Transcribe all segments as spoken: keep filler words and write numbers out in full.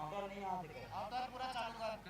अवतार नहीं आते को। अवतार पूरा चालू कर।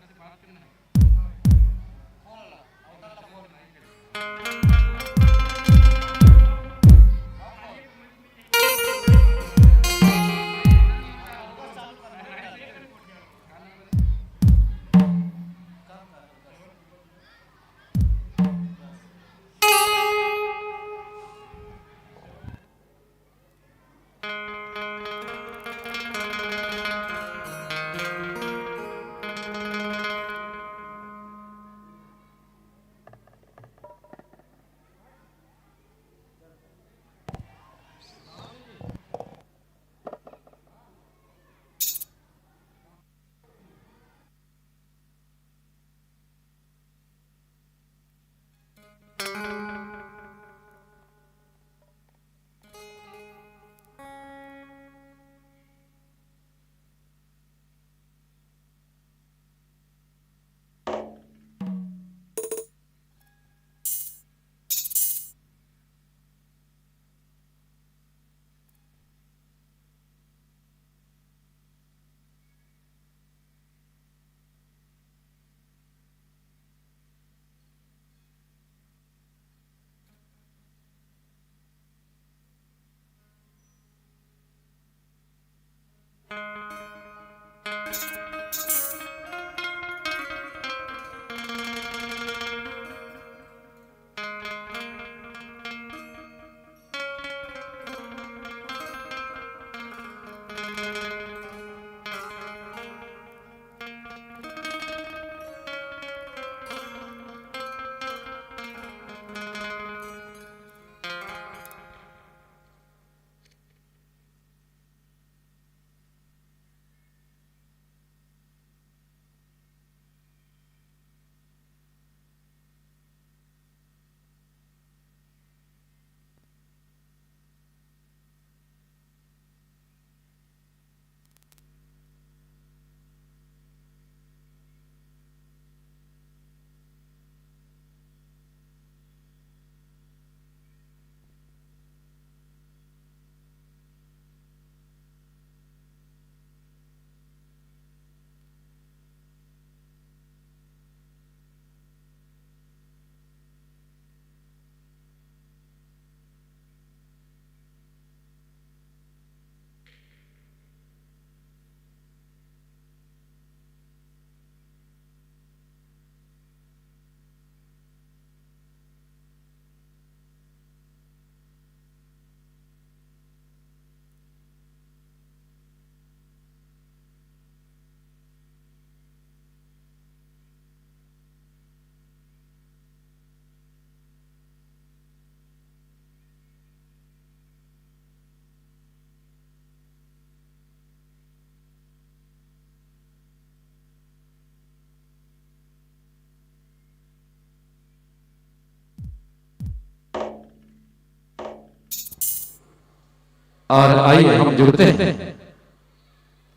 और आइए हम जुड़ते हैं।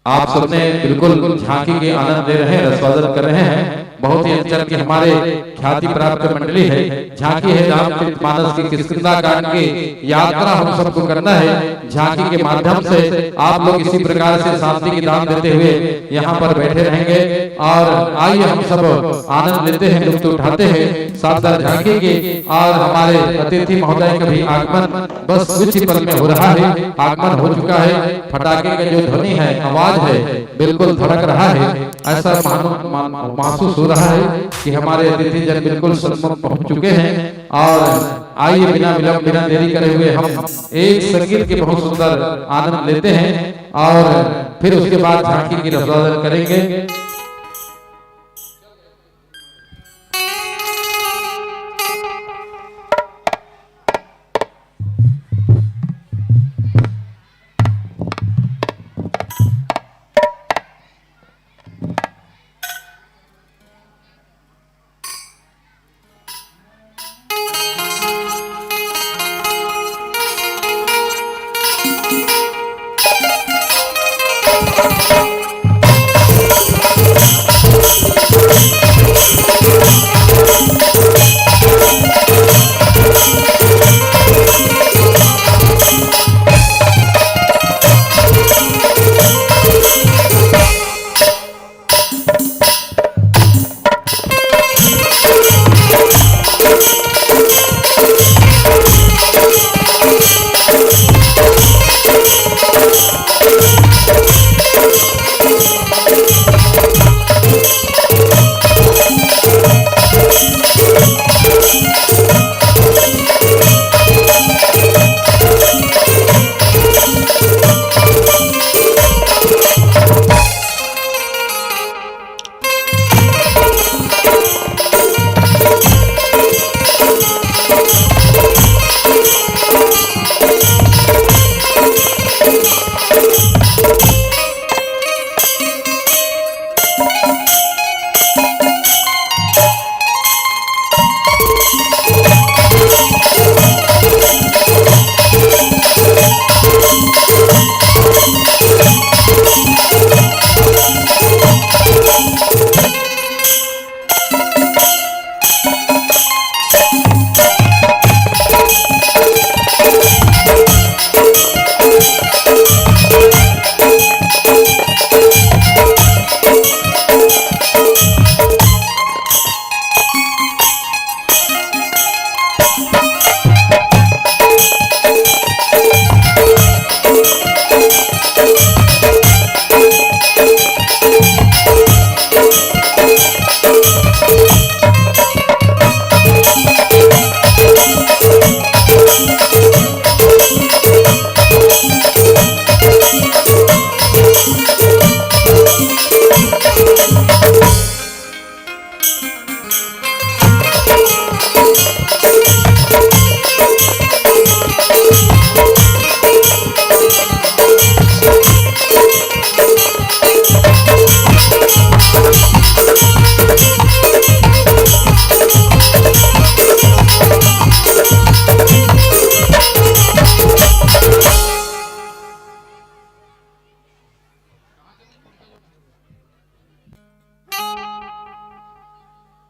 आप सबने बिल्कुल झांकी के आनंद ले रहे हैं, रसवादन कर रहे हैं। बहुत ही अच्छा कि हमारे ख्याति प्राप्त मंडली है, झांकी है रामचरित मानस की किष्किंधा कांड की यात्रा हम सबको करना है। झांकी के माध्यम से आप लोग इसी प्रकार से शांति की दान देते हुए यहाँ पर बैठे रहेंगे। और आइए हम सब आनंद लेते हैं, लुत्फ उठाते हैं शानदार झांकी के। और हमारे अतिथि महोदय का भी आगमन बस कुछ ही पल में हो रहा है, आगमन हो चुका है। फटाके का जो ध्वनि है, आवाज है, बिल्कुल धड़क रहा है। ऐसा मानो, मा-, महसूस हो रहा है कि हमारे अतिथि जन बिल्कुल सन्मुख पहुंच चुके हैं। और आइए, बिना विलंब, बिना देरी करे हुए हम एक संगीत के बहुत सुंदर आनंद लेते हैं और फिर उसके बाद झांकी की रसवादन करेंगे।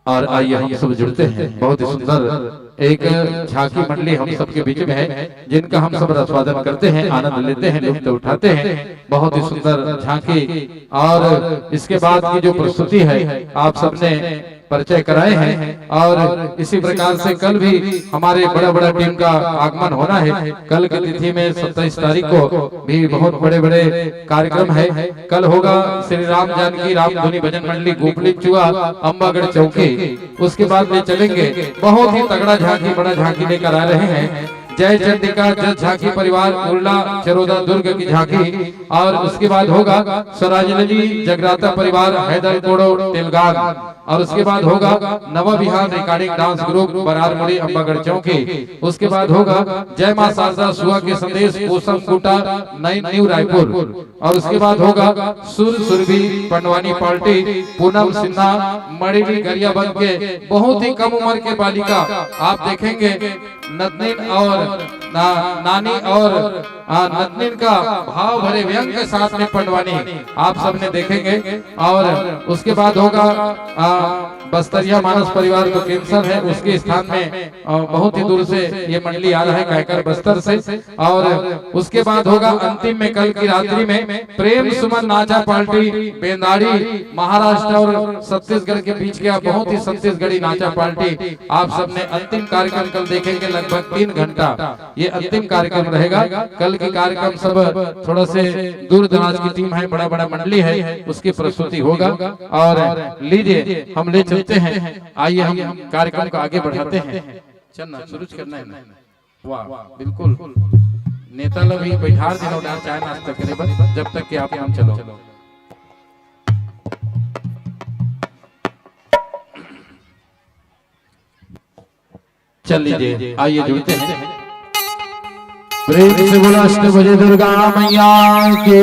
और आइए हम सब जुड़ते हैं। बहुत ही सुंदर एक झांकी मंडली हम सबके बीच में है, जिनका हम सब आस्वादन करते हैं, आनंद लेते हैं, लुत्फ उठाते हैं। बहुत ही सुंदर झांकी। और इसके बाद की जो प्रस्तुति है, आप सबने परिचय कराए हैं। और इसी प्रकार से कल भी हमारे बड़ा बड़ा टीम का आगमन होना है। कल की तिथि में सत्ताईस तारीख को भी बहुत बड़े बड़े कार्यक्रम है। कल होगा श्री राम जानकी राम धुनी भजन मंडली गोपली चुआ, अम्बागढ़ चौकी। उसके बाद ले चलेंगे, बहुत ही तगड़ा झांकी, बड़ा झांकी लेकर आ रहे हैं। जय चंडिका जस झांकी परिवार उरला चरोदा दुर्ग की झांकी। और उसके बाद होगा स्वराजली जगराता परिवार हैदर कोड़ो तेलगान। और उसके बाद होगा नवा विहार रिकॉर्डिंग डांस ग्रुप बरारमुड़ी अम्बागढ़ चौकी। उसके बाद होगा जय मां शारदा सुआ के संदेश कोसम कुटा नई न्यू रायपुर। और उसके बाद होगा सुर सुरभि पंडवानी पार्टी पूनम सिन्हा मड़ीली गरियाबंद के बहुत ही कम उम्र के बालिका। आप देखेंगे नतनीन और ना, नानी और आ, नतनीन का भाव भरे व्यंग के साथ में पंडवानी आप सबने देखेंगे। और उसके बाद होगा आ, बस्तरिया मानस परिवार को कैंसर है, उसके स्थान में आ, बहुत ही दूर से ये मंडली आ रहा है, कायकर बस्तर से। और उसके बाद होगा अंतिम में कल की रात्रि में प्रेम सुमन नाचा पार्टी बेंदाड़ी महाराष्ट्र और छत्तीसगढ़ के बीच का बहुत ही छत्तीसगढ़ी नाचा पार्टी। आप सबने अंतिम कार्यक्रम कल देखेंगे, लगभग तीन घंटा ये अंतिम कार्यक्रम रहेगा। कल के कार्यक्रम सब थोड़ा से दूर दराज की टीम है, बड़ा बड़ा मंडली है, उसकी प्रस्तुति होगा। और लीजिए हम ले चलते हैं, आइए हम कार्यक्रम को आगे बढ़ाते हैं। चलना शुरू करना है ना? वाह, बिल्कुल। नेता ला भी बैठार देना उठार चाय नाश्ता करे बर, जब तक कि आप यहाँ चलो। चल लीजिए, आइए जुड़ते हैं। प्रेम से बोला अष्ट भुजे दुर्गा मैया की,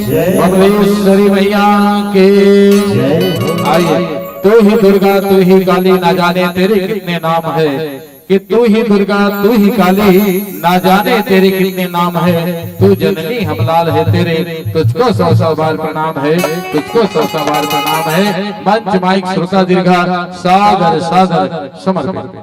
जय। बमलेश्वरी मैया की। जय। आइए। तू ही दुर्गा, तू ही काली, ना जाने तेरे कितने नाम है। कि तू ही दुर्गा, तू ही काली, ना जाने तेरे कितने नाम है। तू जननी हम लाल है तेरे, तुझको सौ सौ बार प्रणाम है, तुझको सौ सौ बार प्रणाम है। मंच माइक श्रोता दीर्घा सादर सादर समर्पित।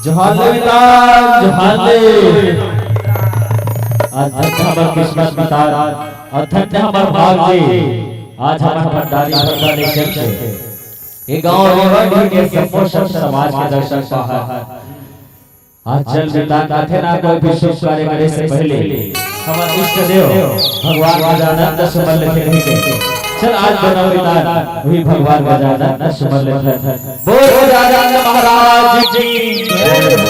जोहार ले मितान, जोहार ले। आज धन्य हमर किस्मत मितान, अउ धन्य हमर भाग जी। आज हमर भंडारी भंडारी चल के ये गांव रेवा के संपूर्ण समाज के दर्शन पाहत। आज चल मितान, कथे ना कोई भी शुभ कार्य करे से पहले हमर इष्ट देव भगवान गजानन सुमन लेथे कहिके। चल आज बनाओ मितान, वही भगवान गजानन सुमन लेथे। बोल गजानन महाराज की जय हो।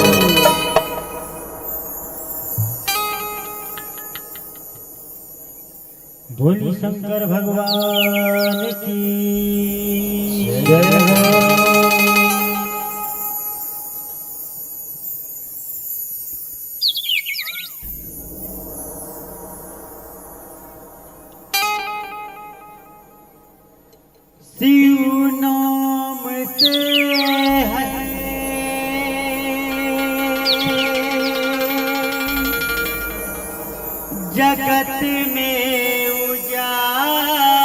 बोली शंकर भगवान की जय हो। शिव नाम से है जगत में उजाला।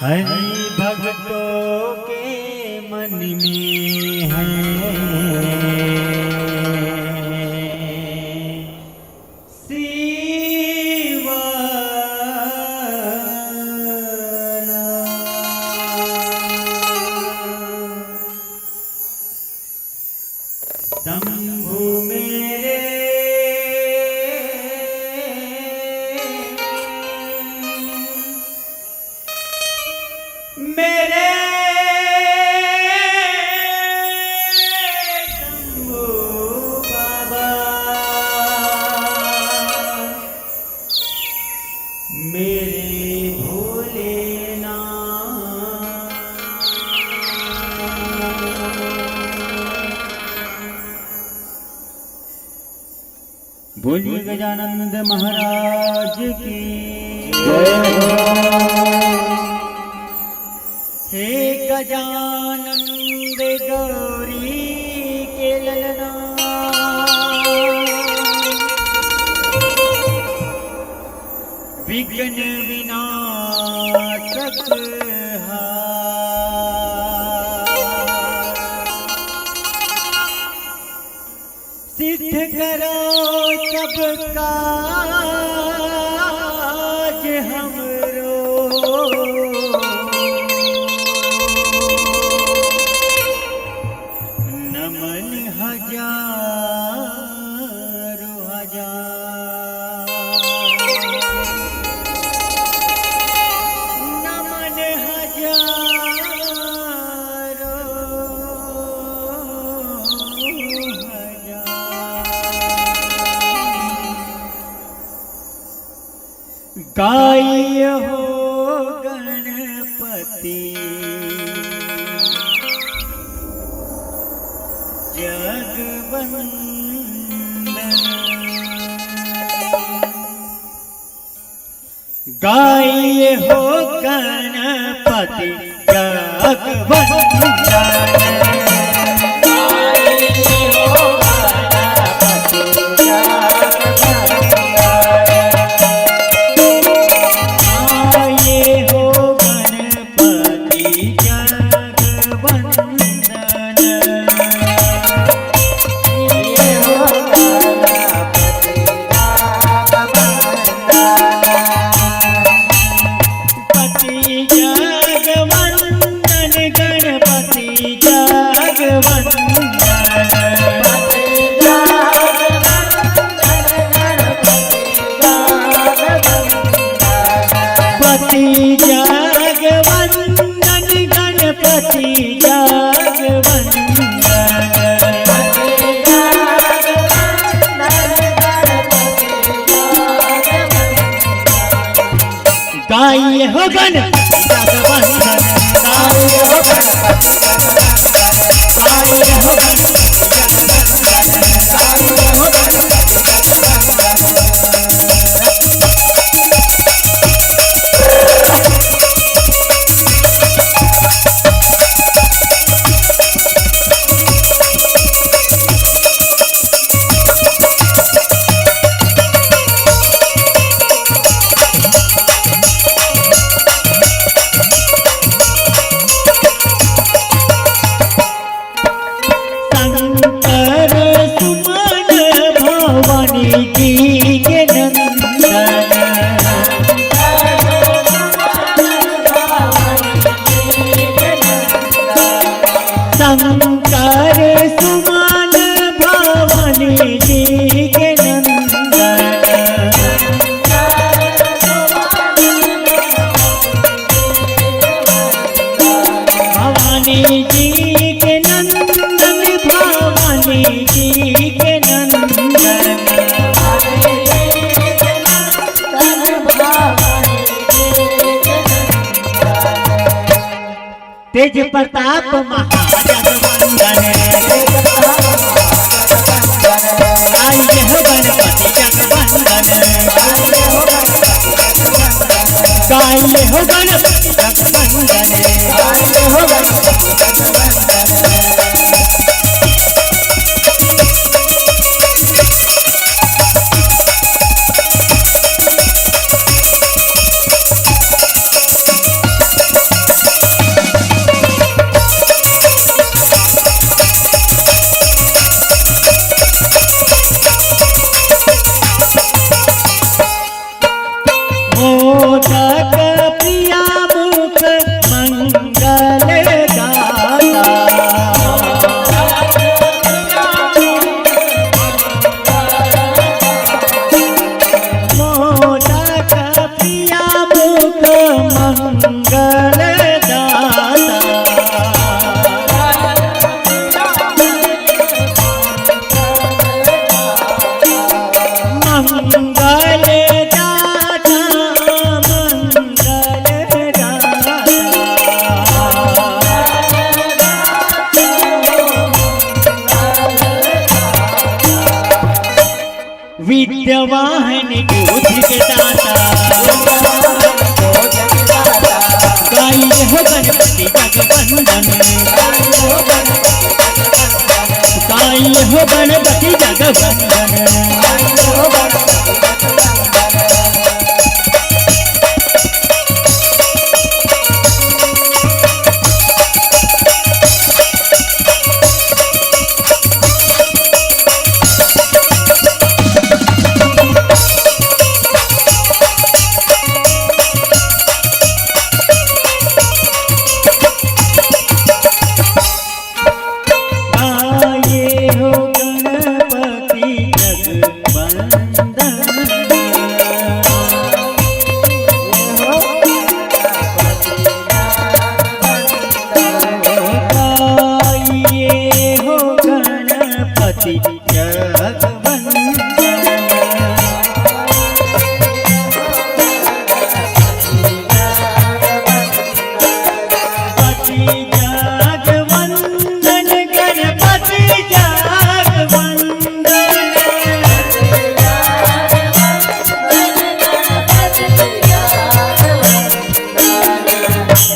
हरि भक्तों के मन में है शिव नाम। शंभु मेरे मेरे शंभू बाबा, मेरे भोलेनाथ। बोलिए गजानंद महाराज की जय हो। हे गजानंद गौरी के ललना, विघ्न विनाशक हा। सिद्ध करो सब काज हमरो। नमन हजारों हजार। नमन हजारों हजार। गाई हो गणपति जग वंदन। गाई हो गणपति जग वंदन। पति जग वंदन, गणपति जगवंदन। गाइए हो गणपति जगवंदन, गाइए हो गणपति जगवंदन, गाइए हो गणपति जगवंदन, गाइए हो गणपति जगवंदन। शंकर सुमन भवानी जी के नंदन। शंकर सुमन भवानी जी के नंदन। भवानी जी के नंदन, भवानी जी के नंदन। तेज प्रताप महाजगवंदन। गाइए हो गणपति जगवंदन। गाइए हो गणपति जगवंदन। मोदक प्रिया मुख मंगल दाता। मोदक प्रिया मुख मंगल दाता। मंगल दाता, मंगल दाता। विद्यावान बुद्धि के दाता। गाइए हो गणपति जगवंदन। गाइए हो गणपति जगवंदन। आए हो गणपति जगवंदन। आए हो गणपति जगवंदन। गणपति जगवंदन, गणपति जगवंदन।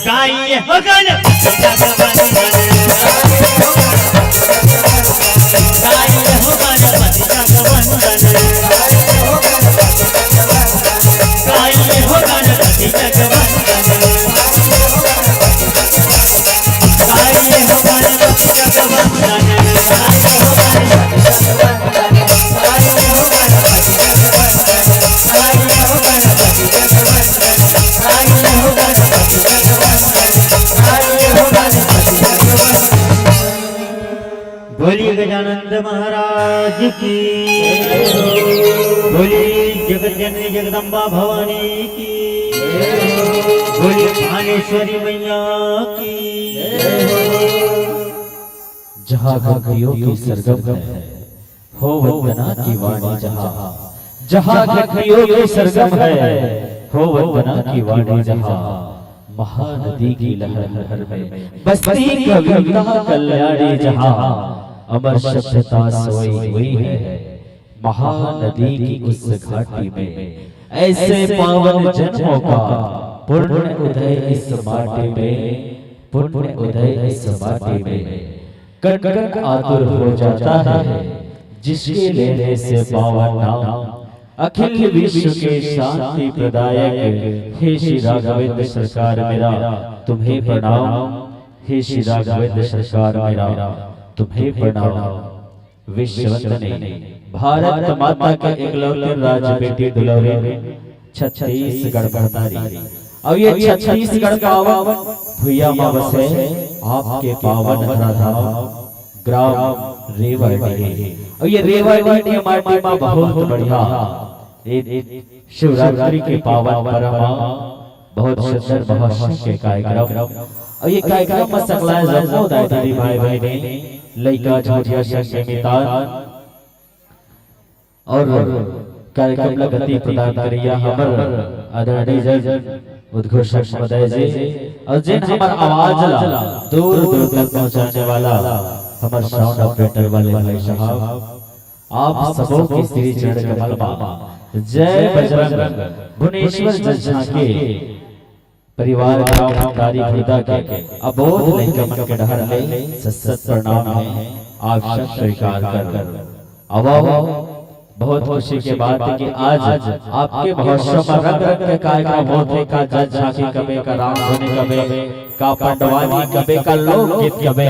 गाइए हो गणपति जगवंदन। गाइए हो गणपति जगवंदन। गाइए हो गणपति जगवंदन। गाइए हो गणपति जगवंदन। गाइए हो गणपति जगवंदन। बोलिए गजानंद महाराज की, बोलिए जगत जननी जगदम्बा भवानी की। बोले थानेश्वरी मैया की। जहाँ भक्तियों की सरगम है, हो वंदना की वाणी जहाँ। जहाँ भक्तियों की सरगम है, हो वंदना की वाणी जहाँ। महानदी की लहर लहर में बसती कविता कल्याणी जहाँ। अमर सभ्यता सोई हुई है महानदी की उस घाटी में। ऐसे पावन जन्मों का पुण्य उदय इस माटी में, पुण्य उदय इस माटी में। कण कण आतुर हो जाता है जिसके लेने से पावन नाम। अखिल विश्व के शांति प्रदायक हे श्री राघवेंद्र सरकार मेरा तुम्हें प्रणाम। हे श्री राघवेंद्र सरकार मेरा तुम्हें प्रणाम। विश्व वंदनी, भारत माता के एकलौते राज बेटी दुलौरी, छत्तीसगढ़ महतारी। अब ये छत्तीसगढ़ पावन भुइया मा बसे आपके पावन धराधाम ग्राम रेवाडीह। अब ये रेवाडीह के माटी मा बहुत बढ़िया, ये शिवरात्रि के पावन पर्व मा बहुत सुंदर महोत्सव के कार्यक्रम। और ये कार्यक्रम में सकलाय जम्मो दाई दीदी भाई बहनी, लइका छोटिया संग के मितान और कार्यक्रम ला गति प्रदान करिया हमर आदरणीय जज उद्घोषक महोदय जी और जिन हमर आवाज ला दूर दूर तक पहुंचाने वाला हमर साउंड ऑपरेटर वाले भाई साहब, आप सबों के श्री चरण कमल मा जय बजरंग भुवनेश्वर जज झांकी परिवार ग्राम भंडारी खुर्दा के अबोध लइका मन के डहर ले सत सत प्रणाम है। आप सब स्वीकार कर। अब बहुत खुशी के बात है कि आज आपके महोत्सव में रंग रंग के कार्यक्रम होत हे। का जज झांकी कबे, का राम धुनी कबे, का पंडवानी कबे, का लोकगीत कबे,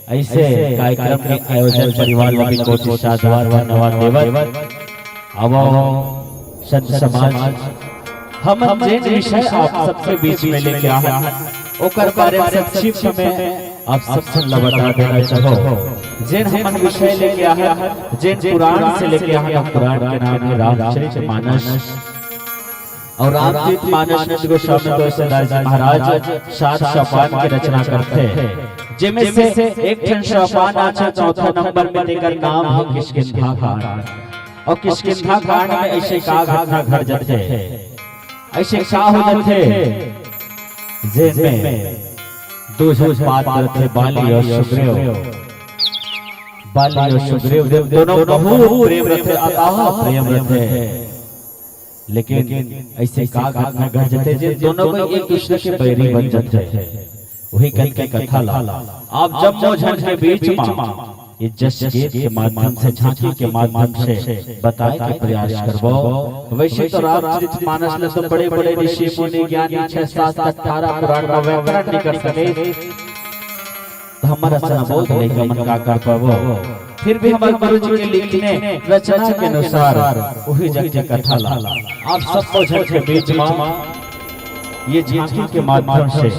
ऐसे कार्यक्रम के आयोजन परिवार ला भी कोटि साधुवाद धन्यवाद देवत अब संत समाज, हम जेन विषय आप सबके बीच में लेके आए हैं, ओकर बारे में संक्षिप्त में आप सबसे ला बता देना चाहो। जेन हमन विषय लेके आए हैं, जेन पुराण से लेके आए हैं, पुराण के नाम है रामचरित मानस। और रामचरित मानस में गोस्वामी तुलसीदास जी महाराज सात सोपान के रचना करते हैं, जेमे से एक ठन सोपान आथे चौथा नंबर में, तेकर नाम है किष्किंधा कांड। और किष्किंधा कांड में ऐसे का घटना घट जाथे, ऐसे का हो जाथे, जेमे दो झन पात्र थे बाली और सुग्रीव। बाली और सुग्रीव दोनों बहुत प्रेम रथे, अथाह प्रेम रथे। लेकिन ऐसे का घटना घट जाथे जे दोनों को एक दूसरे के बैरी बन जाथे। वही कल के कथा ला आप जम्मो झन के बीच मा ये जस गीत के माध्यम से, झांकी के माध्यम से बताए के प्रयास करबो। वैसे तो रामचरित मानस में तो बड़े बड़े ऋषि मुनि ज्ञानी छह सात अठारह पुराण का व्याकरण नहीं कर सके, तो हमर असन बहुत लइका मन का कर पाबो। फिर भी हमर गुरु जी के लिखने रचना के अनुसार वही जग के कथा ला आप सब झन के बीच मा ये झांकी के माध्यम से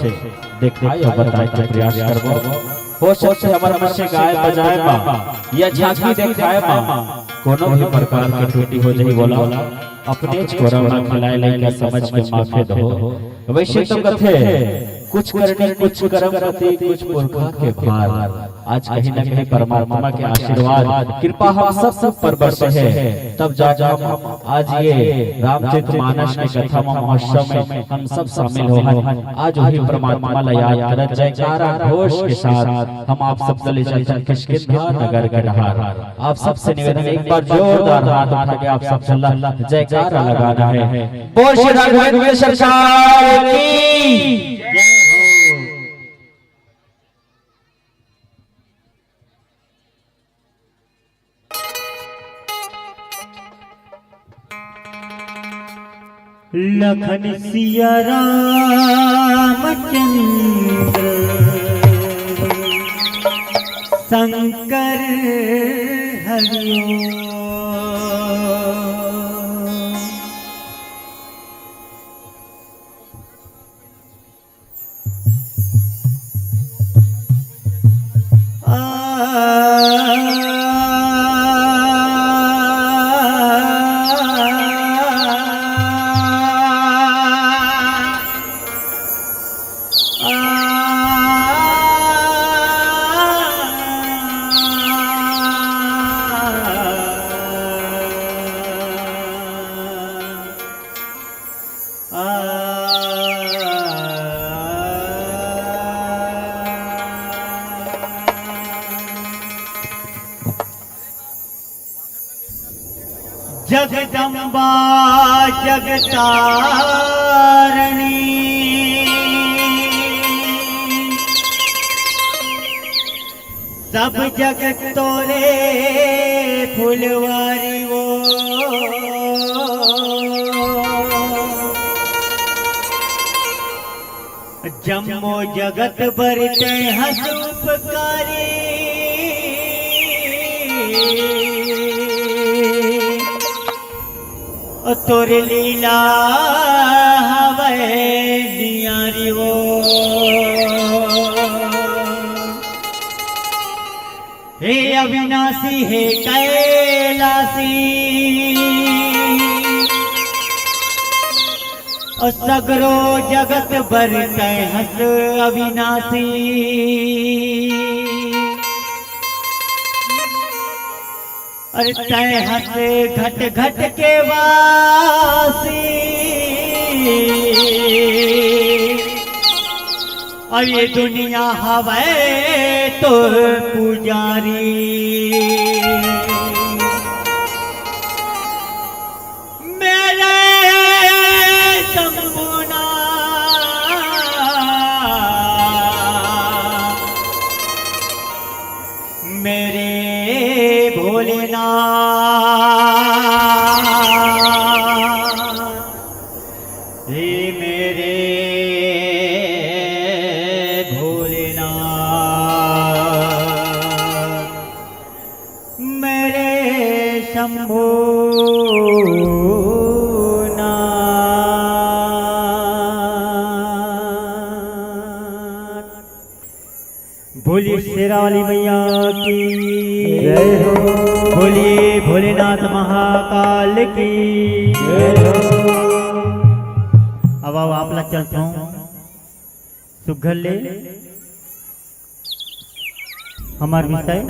दिखाए और बताए के प्रयास करबो। हो सकथे हमर मन से गाए बजाए मा या झांकी दिखाए मा कोनो भी प्रकार के त्रुटि हो जाही, बोला अपने छोरा मा खिलाए लइका समझ के माफे दो। वैसे तो कथे कुछ करनी कुछ करम रति, कुछ पुरखा के भार। आज कहीं ना कहीं परमात्मा के आशीर्वाद, कृपा हम सब सब पर बरसे है, तब जाके हम आज ये रामचरित मानस के कथा महोत्सव में हम सब शामिल हो हन। आज वही परमात्मा ला याद करत जयकारा घोष के साथ हम आप सब चले चलथन किष्किंधा नगर के डहार। आप सबसे निवेदन, एक बार जोरदार हाथ उठा के आप सब चला जयकारा लगाना है। बोल श्री राघवेंद्र सरकार की। लखन सिया रामचंद्र शंकर हरिओम। जगदम्बा जगतारणी, सब जगत तोरे फुलवारी वो। जम्मो जगत बर तैं हस उपकारी, तोर लीला हवय नियारी वो। हे अविनाशी, हे कैलाशी, अउ सगरो जगत बर तैं हस अविनाशी। अरे तैं हस घट घट के वासी, अउ ये दुनिया हवय तोर पुजारी। मेरे शंभुनाथ, मेरे भोलेनाथ, हे मेरे भोलेनाथ, मेरे शंभुनाथ। बोलिए शेरा वाली मैया की जय हो। बोलिए भोलेनाथ महाकाल की जय हो। अब आओ, आप ला चलता हूँ सुघर ले हमर विषय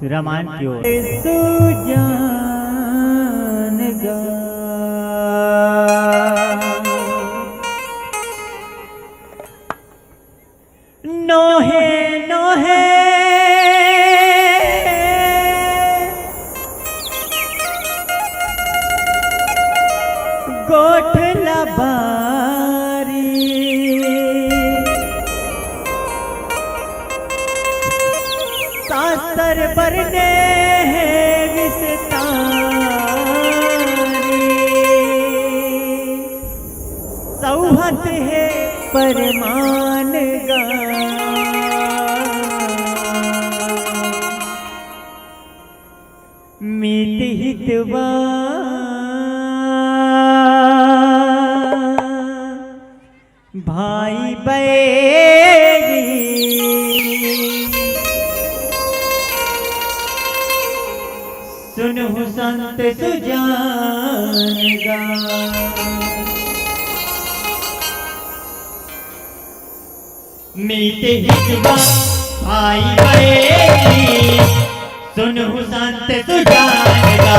रामायण की ओर। सुजान गा। नोहे नोहे गोठ ल बारी। शास्त्र बरने हे विस्तारी। सौहत हे परमान गा। मीत हितवा भाई बैरी, सुनहु संत सुजान गा। मीत हितवा भाई बैरी, सुनहु संत सुजान गा।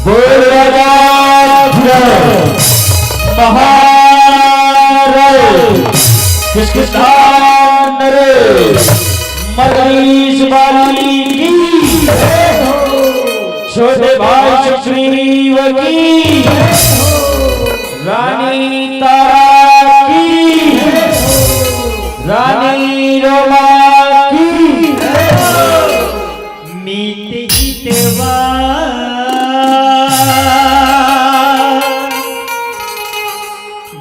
बोल राजा महाराज किसकिस धाम नरेश मगरीश बाली की, छोटे भाई सुग्रीव की, रानी तारा की, रानी रमा की। मीत हितवा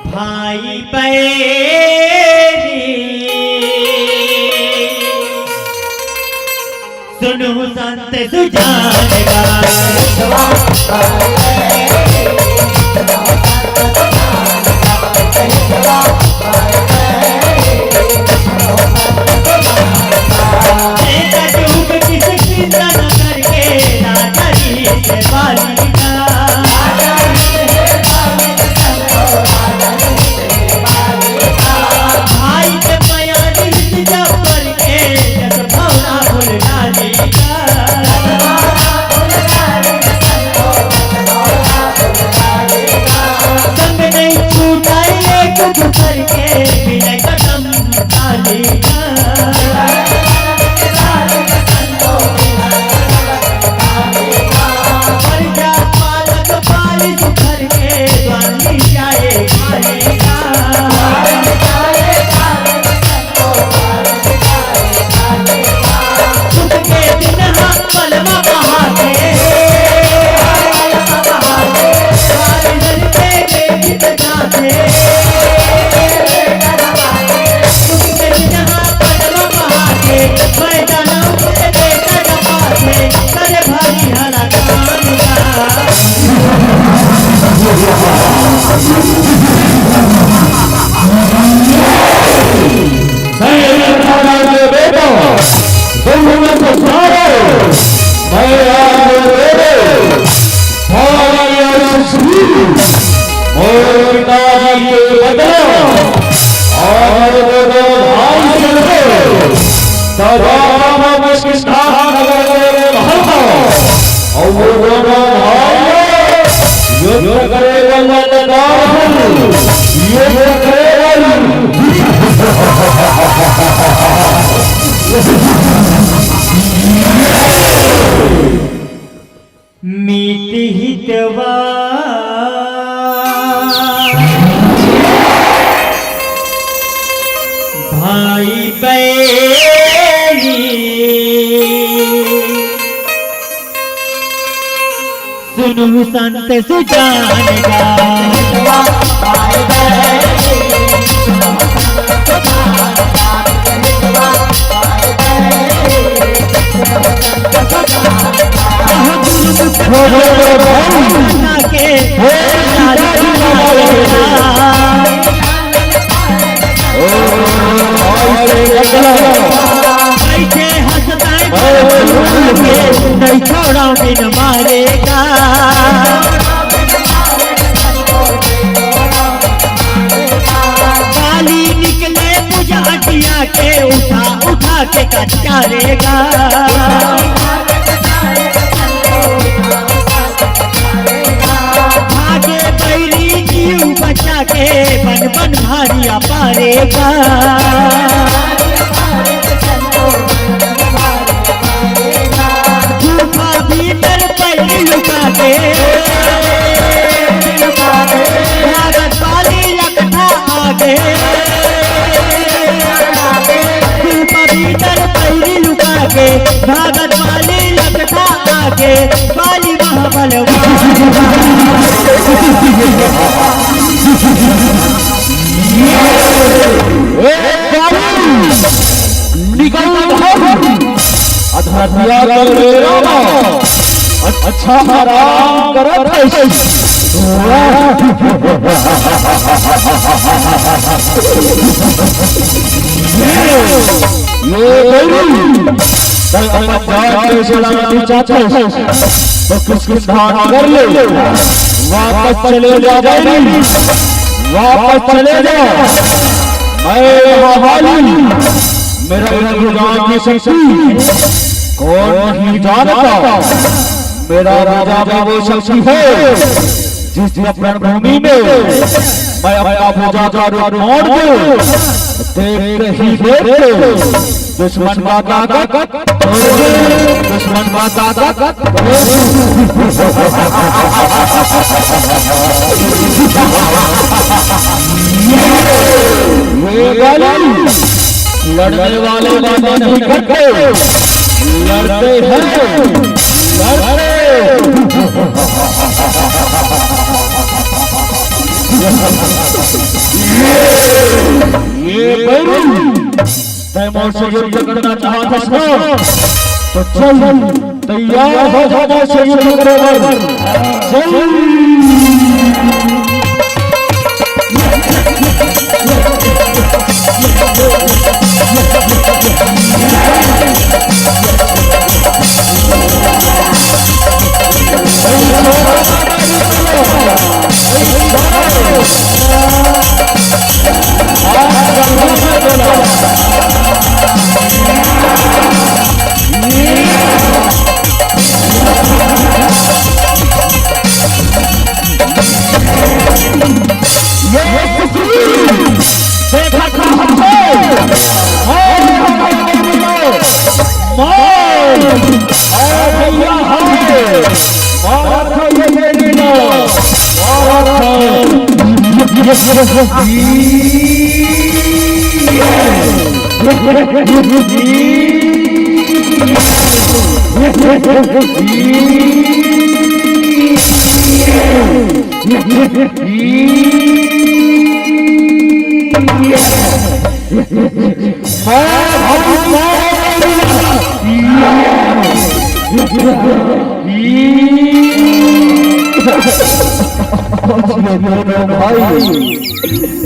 भाई बैरी, सुनहु संत सुजान गा। भाई बहिनी, सुनहु संत सुजान गा। बाली निकले पूजा अटिया के, उठा उठा के कच्चा रेगा। भागे बैरी जीव बचा के, बन बन भारी अपारेगा। गुफा भीतर पैर लुका के, भागत वाली लकठा आगे। गुफा भीतर पैर लुका के, भागत वाली लकठा आगे। बाली महाबलवान। निकल। अधरतिया कर ले रामा। अच्छा आराम करत है। ये गई। तै अपन जान के छुड़ाना चाहते हैं, तो किस किस धान कर ले, वापस चले जा भाई, वापस चले जा। मैं महावाली, मेरा रघुराम की शक्ति कौन नहीं जानता। मेरा राजा में वो शक्ति है, जिस दिन रणभूमि में मैं अपना भुजा का रूप मोड़ दूं, देखते ही देखते दुश्मन का ताकत, दुश्मन का ताकत। ये गाली लड़ने वाले बातें नहीं करते, लड़ते हैं, लड़ते। ये बैरी, तै मोर से युद्ध करना चाहत हस ना? तो चल, तैयार हो जा मोर से युद्ध करे बर। चल।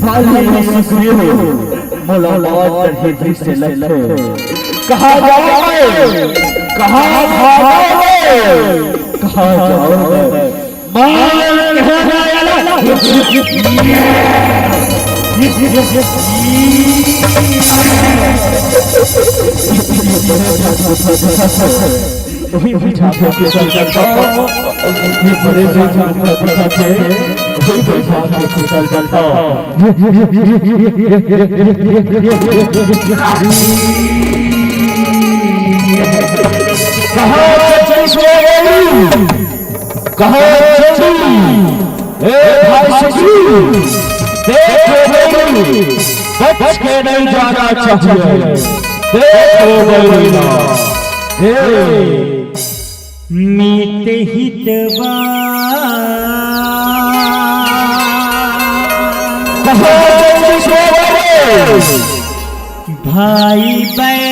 भाई, भाई, मोला बहुत डर हे, डर से लगथे। कहाँ जाऊँ मैं? कहाँ भागूँ मैं? कहाँ जाऊँ मैं? मार के हो जाएगा। वही बिठा के चल चलता हूँ। ये बड़े जो जानवर दिखाते हैं, वही बिठा के चल चलता हूँ। कहाँ चल गई? कहाँ चल गई? ए भाई सखी, देख रे भाई। बच के नहीं जाना चाहिए। देख वो बैरी ला। ए। मीत हितवा। कहो जगदीश बाबा रे। भाई बैरी।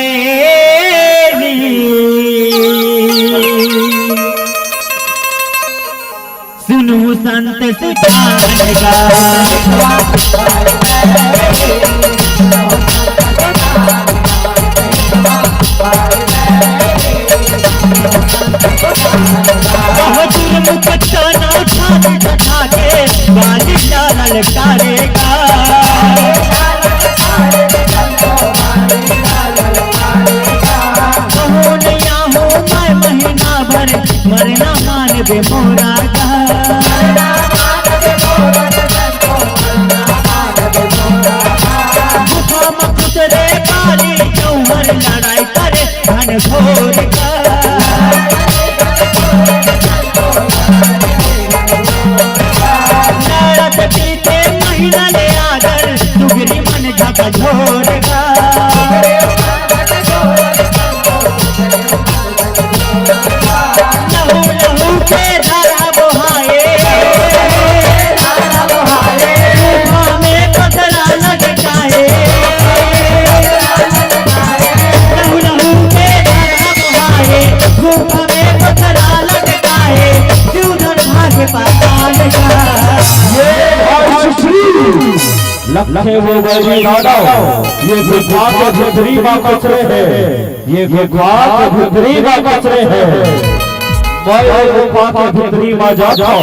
सुनहु संत सुजान गा। बहादुर मुकद्दर नाव ठाक ठाके, बाली लाल ललकारेगा। कहो नैया हो मैं महीना भर, मरना मानबे मोरा गा। गुफा म खुसरे बाली चौहर लड़ाई करे घनघोर का। लड़त बीते महीना ले आदर, सुगरी मन झकझोर का। लहू लहू के धारा बोहाए, गुफा में पथरा लटकाए। लहू लहू के धारा बोहाए, गुफा में पथरा लटकाए। क्यों धन भाग्य पाताल का। ये भाई श्री लखे वो बैरी दादा, ये गुफा के भीतरी मा खुसरे हे, ये गुफा के भीतरी मा खुसरे हे। मैं ये गुफा के भीतरी मा जात हँव,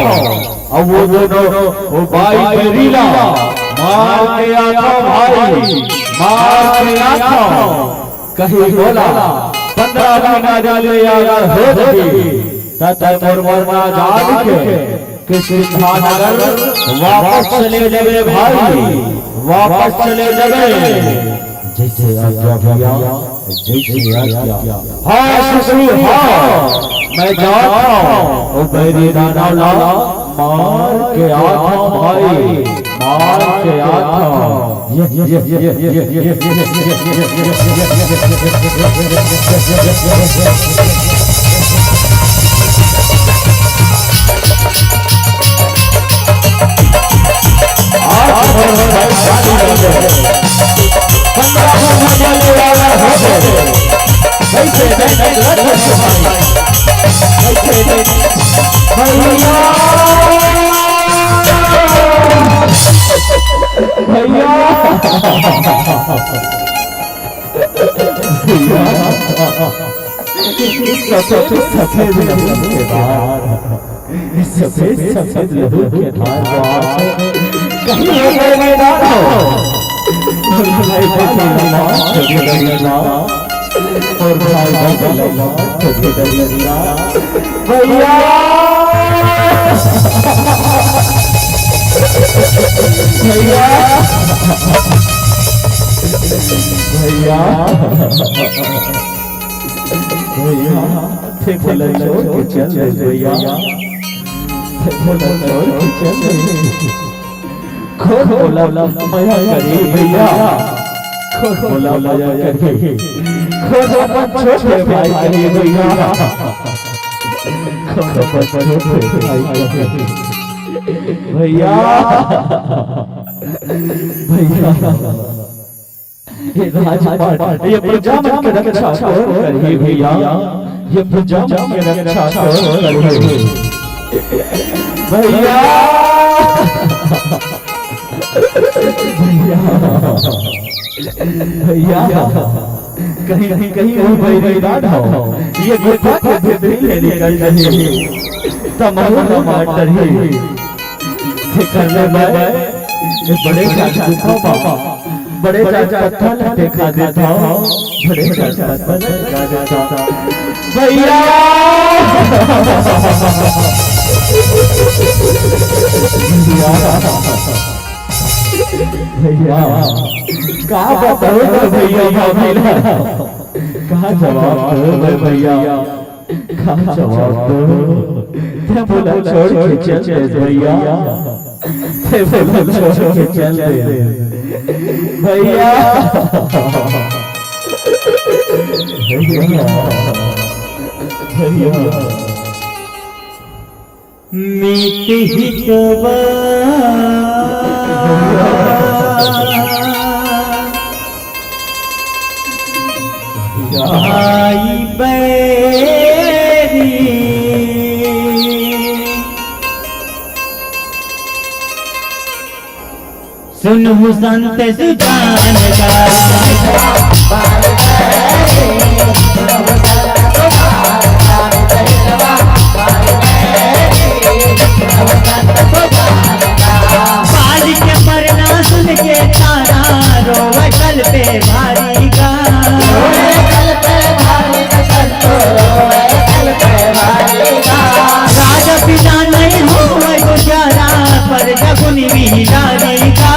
अउ वो दोनों, वो बाई बैरी ला मार के आत हँव भाई, मार के आत हँव। कहीं बोला, पंद्रह महीना ले अगर हो जाती, त तय मोर मरना जान के किष्किंधा नगर वापस चले जाबे भाई, वापस चले जाबे। जैसे आज्ञा भैया, जैसे आज्ञा। हाँ ससुर, हाँ, मैं जात हँव, ओ बैरी दानव ला मार के आत हँव भाई, मार के आत हँव। ये, ये, ये। भैया, भैया, सफेद, सफेद लहू के धार, सफेद, सफेद लहू के धार, कहीं हो गए मैदान हो। भाई, भाई, भाई, भाई, भाई, भाई, और भाई, भाई, भाई, भाई, भैया, भैया, भैया, भैया, थे बोला छोड़ के चल दे भैया, थे बोला छोड़ के चल दे। खोल बोला मया करी भैया, खोल बोला मया करी, खोल अपन छोटे भाई करी भैया, खोल अपन छोटे भाई करी भैया, भैया। हे राजपाट, ये प्रजा मन के रक्षा कोन करही भैया, ये प्रजा मन के रक्षा कोन करही भैया, भैया, भैया, कहीं, कहीं, कहीं वो बैरी ना हो, ये गुफा के भीतरी ले निकल जाही, तमहू न मार डरही। देखर ले मैं, ये बड़े जान गुफा मा, बड़े जान पत्थर ला देखा देत हँव, बड़े जान पत्थर ला देखा देत हँव। भैया! भैया! भैया! का बताओ भैया भाभी ला? का जवाब दो भैया? का जवाब दो? तैं मोला छोड़ के चल दे भैया। ते बोला छोड़ के चल दे। भैया, भैया, भैया। मीत हितवा भाई बैरी। सुनहु संत सुजान का। बाल के परना सुन के तारा रोवे कल पे भारी का। राजा बिना नहीं होवे गुजारा, पर जगुन बिदारी का।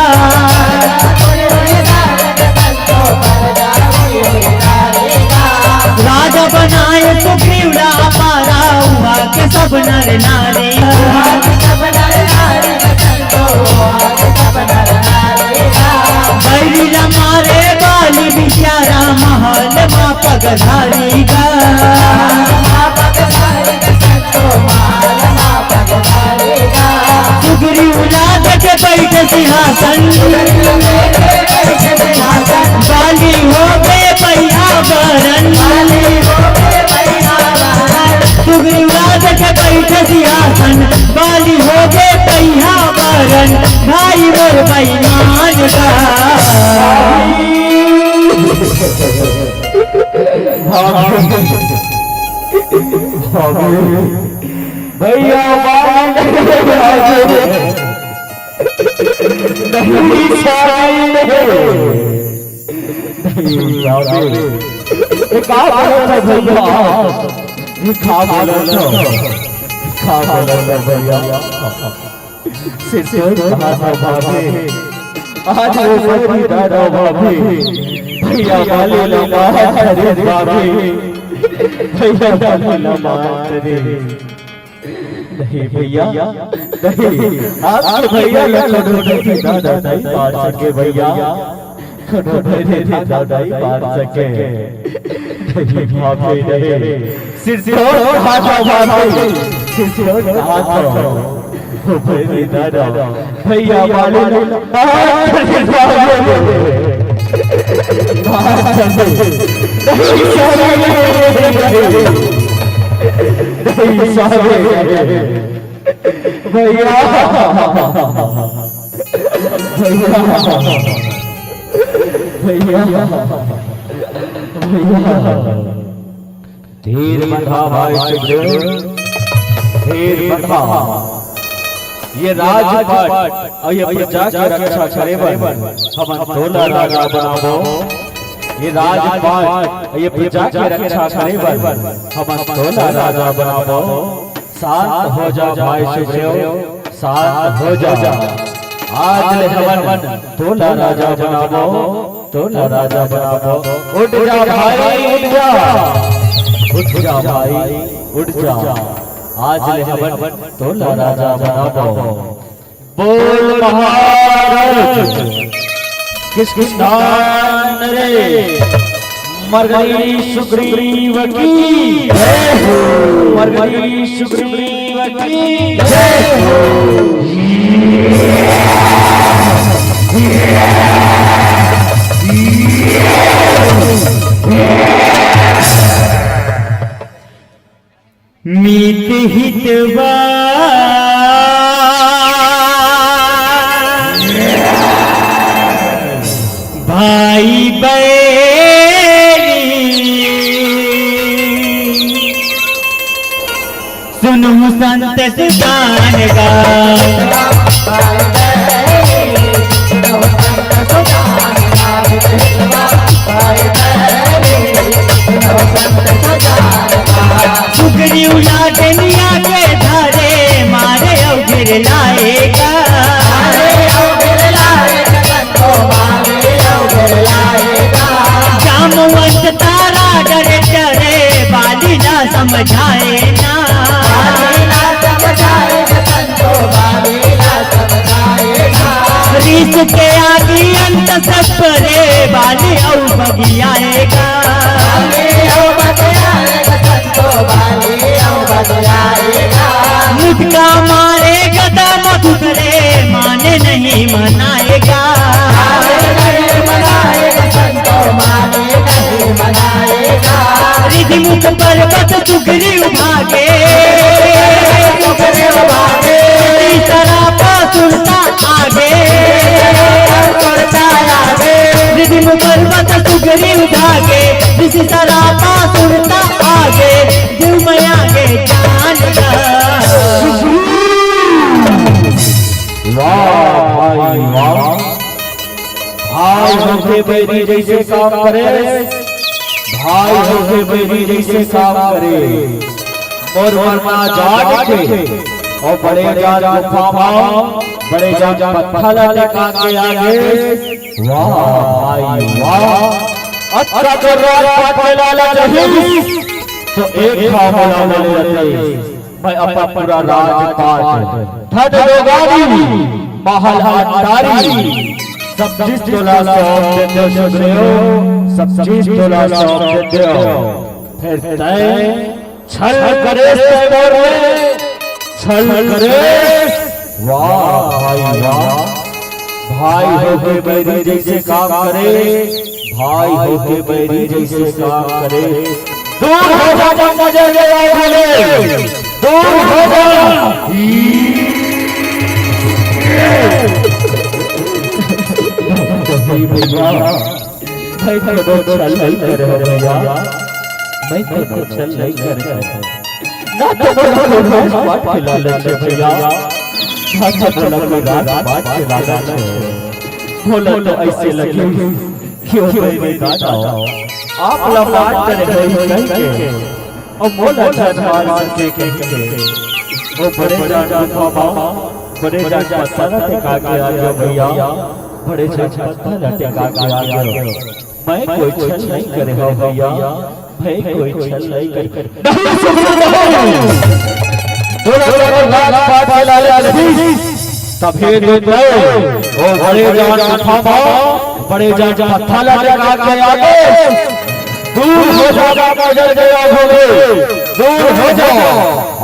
राजा बनाए सुग्रीवड़ा पारा, उहाँ के सब नर नारी। बैरी ला मारे बाली बिचारा, महल मा पगधारी गा। सुग्रीव ला देखे बैठे सिंहासन, बाली हो गए पहिया बरन। सुग्रीव ला देखे बैठे सिंहासन, बाली हो गए पहिया बरन। भाई मोर बेईमान का। भैया, नहीं, सारे नहीं। नहीं, सारे। ये का बोलत है भैया? ये का बोलत है? का बोलत है भैया? सिद्धोर कहा था भाभी, आज वो बड़ी दादा भाभी, भैया वाली लम्बा करे भाभी, भैया वाली लम्बा करे। नहीं भैया, नहीं, आपके भैया लखनऊ की दादा नहीं मार सके भैया। कोनो नहीं दादा ही मार सके। नहीं भाभी नहीं। सिर से और हाथ भाभी। सिर से और हाथ। ओ भाई दादा। भैया मालूम। नहीं सारे। नहीं सारे। भैया। भैया। भैया। भैया। धीर बंधा भाई सुग्रीव, धीर बंधा। ये राजपाट अउ ये प्रजा के रक्षा करे बर हमन तोला राजा बनाबो। ये राजपाट अउ ये प्रजा के रक्षा करे बर हमन तोला राजा बनाबो। शांत हो जा भाई सुग्रीव, शांत हो जा। आज ले हमन तोला राजा बनाबो, तोला राजा बनाबो। उठ जा भाई, उठ जा, उठ जा भाई, उठ जा। आज ले हमन तोला राजा बनाबो। बोल महाराज किसकिंधानंद रे, मरगरी सुग्रीव की जय हो, मरगरी सुग्रीव की जय हो। मीत हितवा भाई बैरी, सुनहु संत सुजान गा। सुग्रीव ला डनिया के धरे, मारे अउ गिर लाएगा। जामवंत तारा डरे डरे, बाली ला समझाए ना। इसके आदि अंत सब परे वाली अउ बगियाएगा। मुटका मारेगा दाम दूसरे माने नहीं मनाएगा। रिधि मुख पर्वत सुग्रीव भागे। सरापा सुरता आगे। रिधि मुख पर्वत सुग्रीव भागे। ऋषि सरापा सुरता आगे। जीव मया के जान जा। वाह भाई वाह। भाई होके बैरी जैसे काम करे, भाई होके बैरी जैसे काम करे। और वरना जाट के और बड़े जाट गुफा मा, बड़े जाट पत्थर ला टिका के आगे। वाह भाई वाह। अच्छा तो राजपाट के लालच रही तो एक था बोला बोले रहते। मैं अपन पूरा राजपाट, धन लोगारी, महल अटारी, सब चीज तोला सौंप देते सुग्रीव, सब चीज तोला सौंप देते हो। फिर तय छल करे तय मोर में, छल करे। वाह भाई वाह। भाई होके बैरी जैसे काम करे, भाई होके बैरी जैसे काम करे। दूर हो जा, जा, जा, जा, जा, भले। दूर हो जा। भैया, मैं कोनो छल नहीं करे हो भैया, मैं कोनो छल नहीं करे हो। ना तो मोला कोई राजपाट के लालच हे भैया, ना तो मोला कोई राजपाट के लालच हे। मोला तो ऐसे लगे कि ओ बैरी दादा, आप ला मार करे होही कहिके, अउ मोला झन मार सके कहिके। ओ बड़े जान गुफा मा, बड़े जान पत्थर ला टिका के आगे भैया, बड़े जान पत्थर ला टिका के आगे। मैं कोई छल नहीं करे हो भैया, मैं कोई छल नहीं करे। नहीं सुग्रीव नहीं। तोला अगर राजपाट के लालच रहिस, तभे तो तय ओ बड़े जान गुफा मा, बड़े जान पत्थर ला टिका के आगे। दूर हो जा, जा, जा, जा, जा, हो गए। दूर हो जा।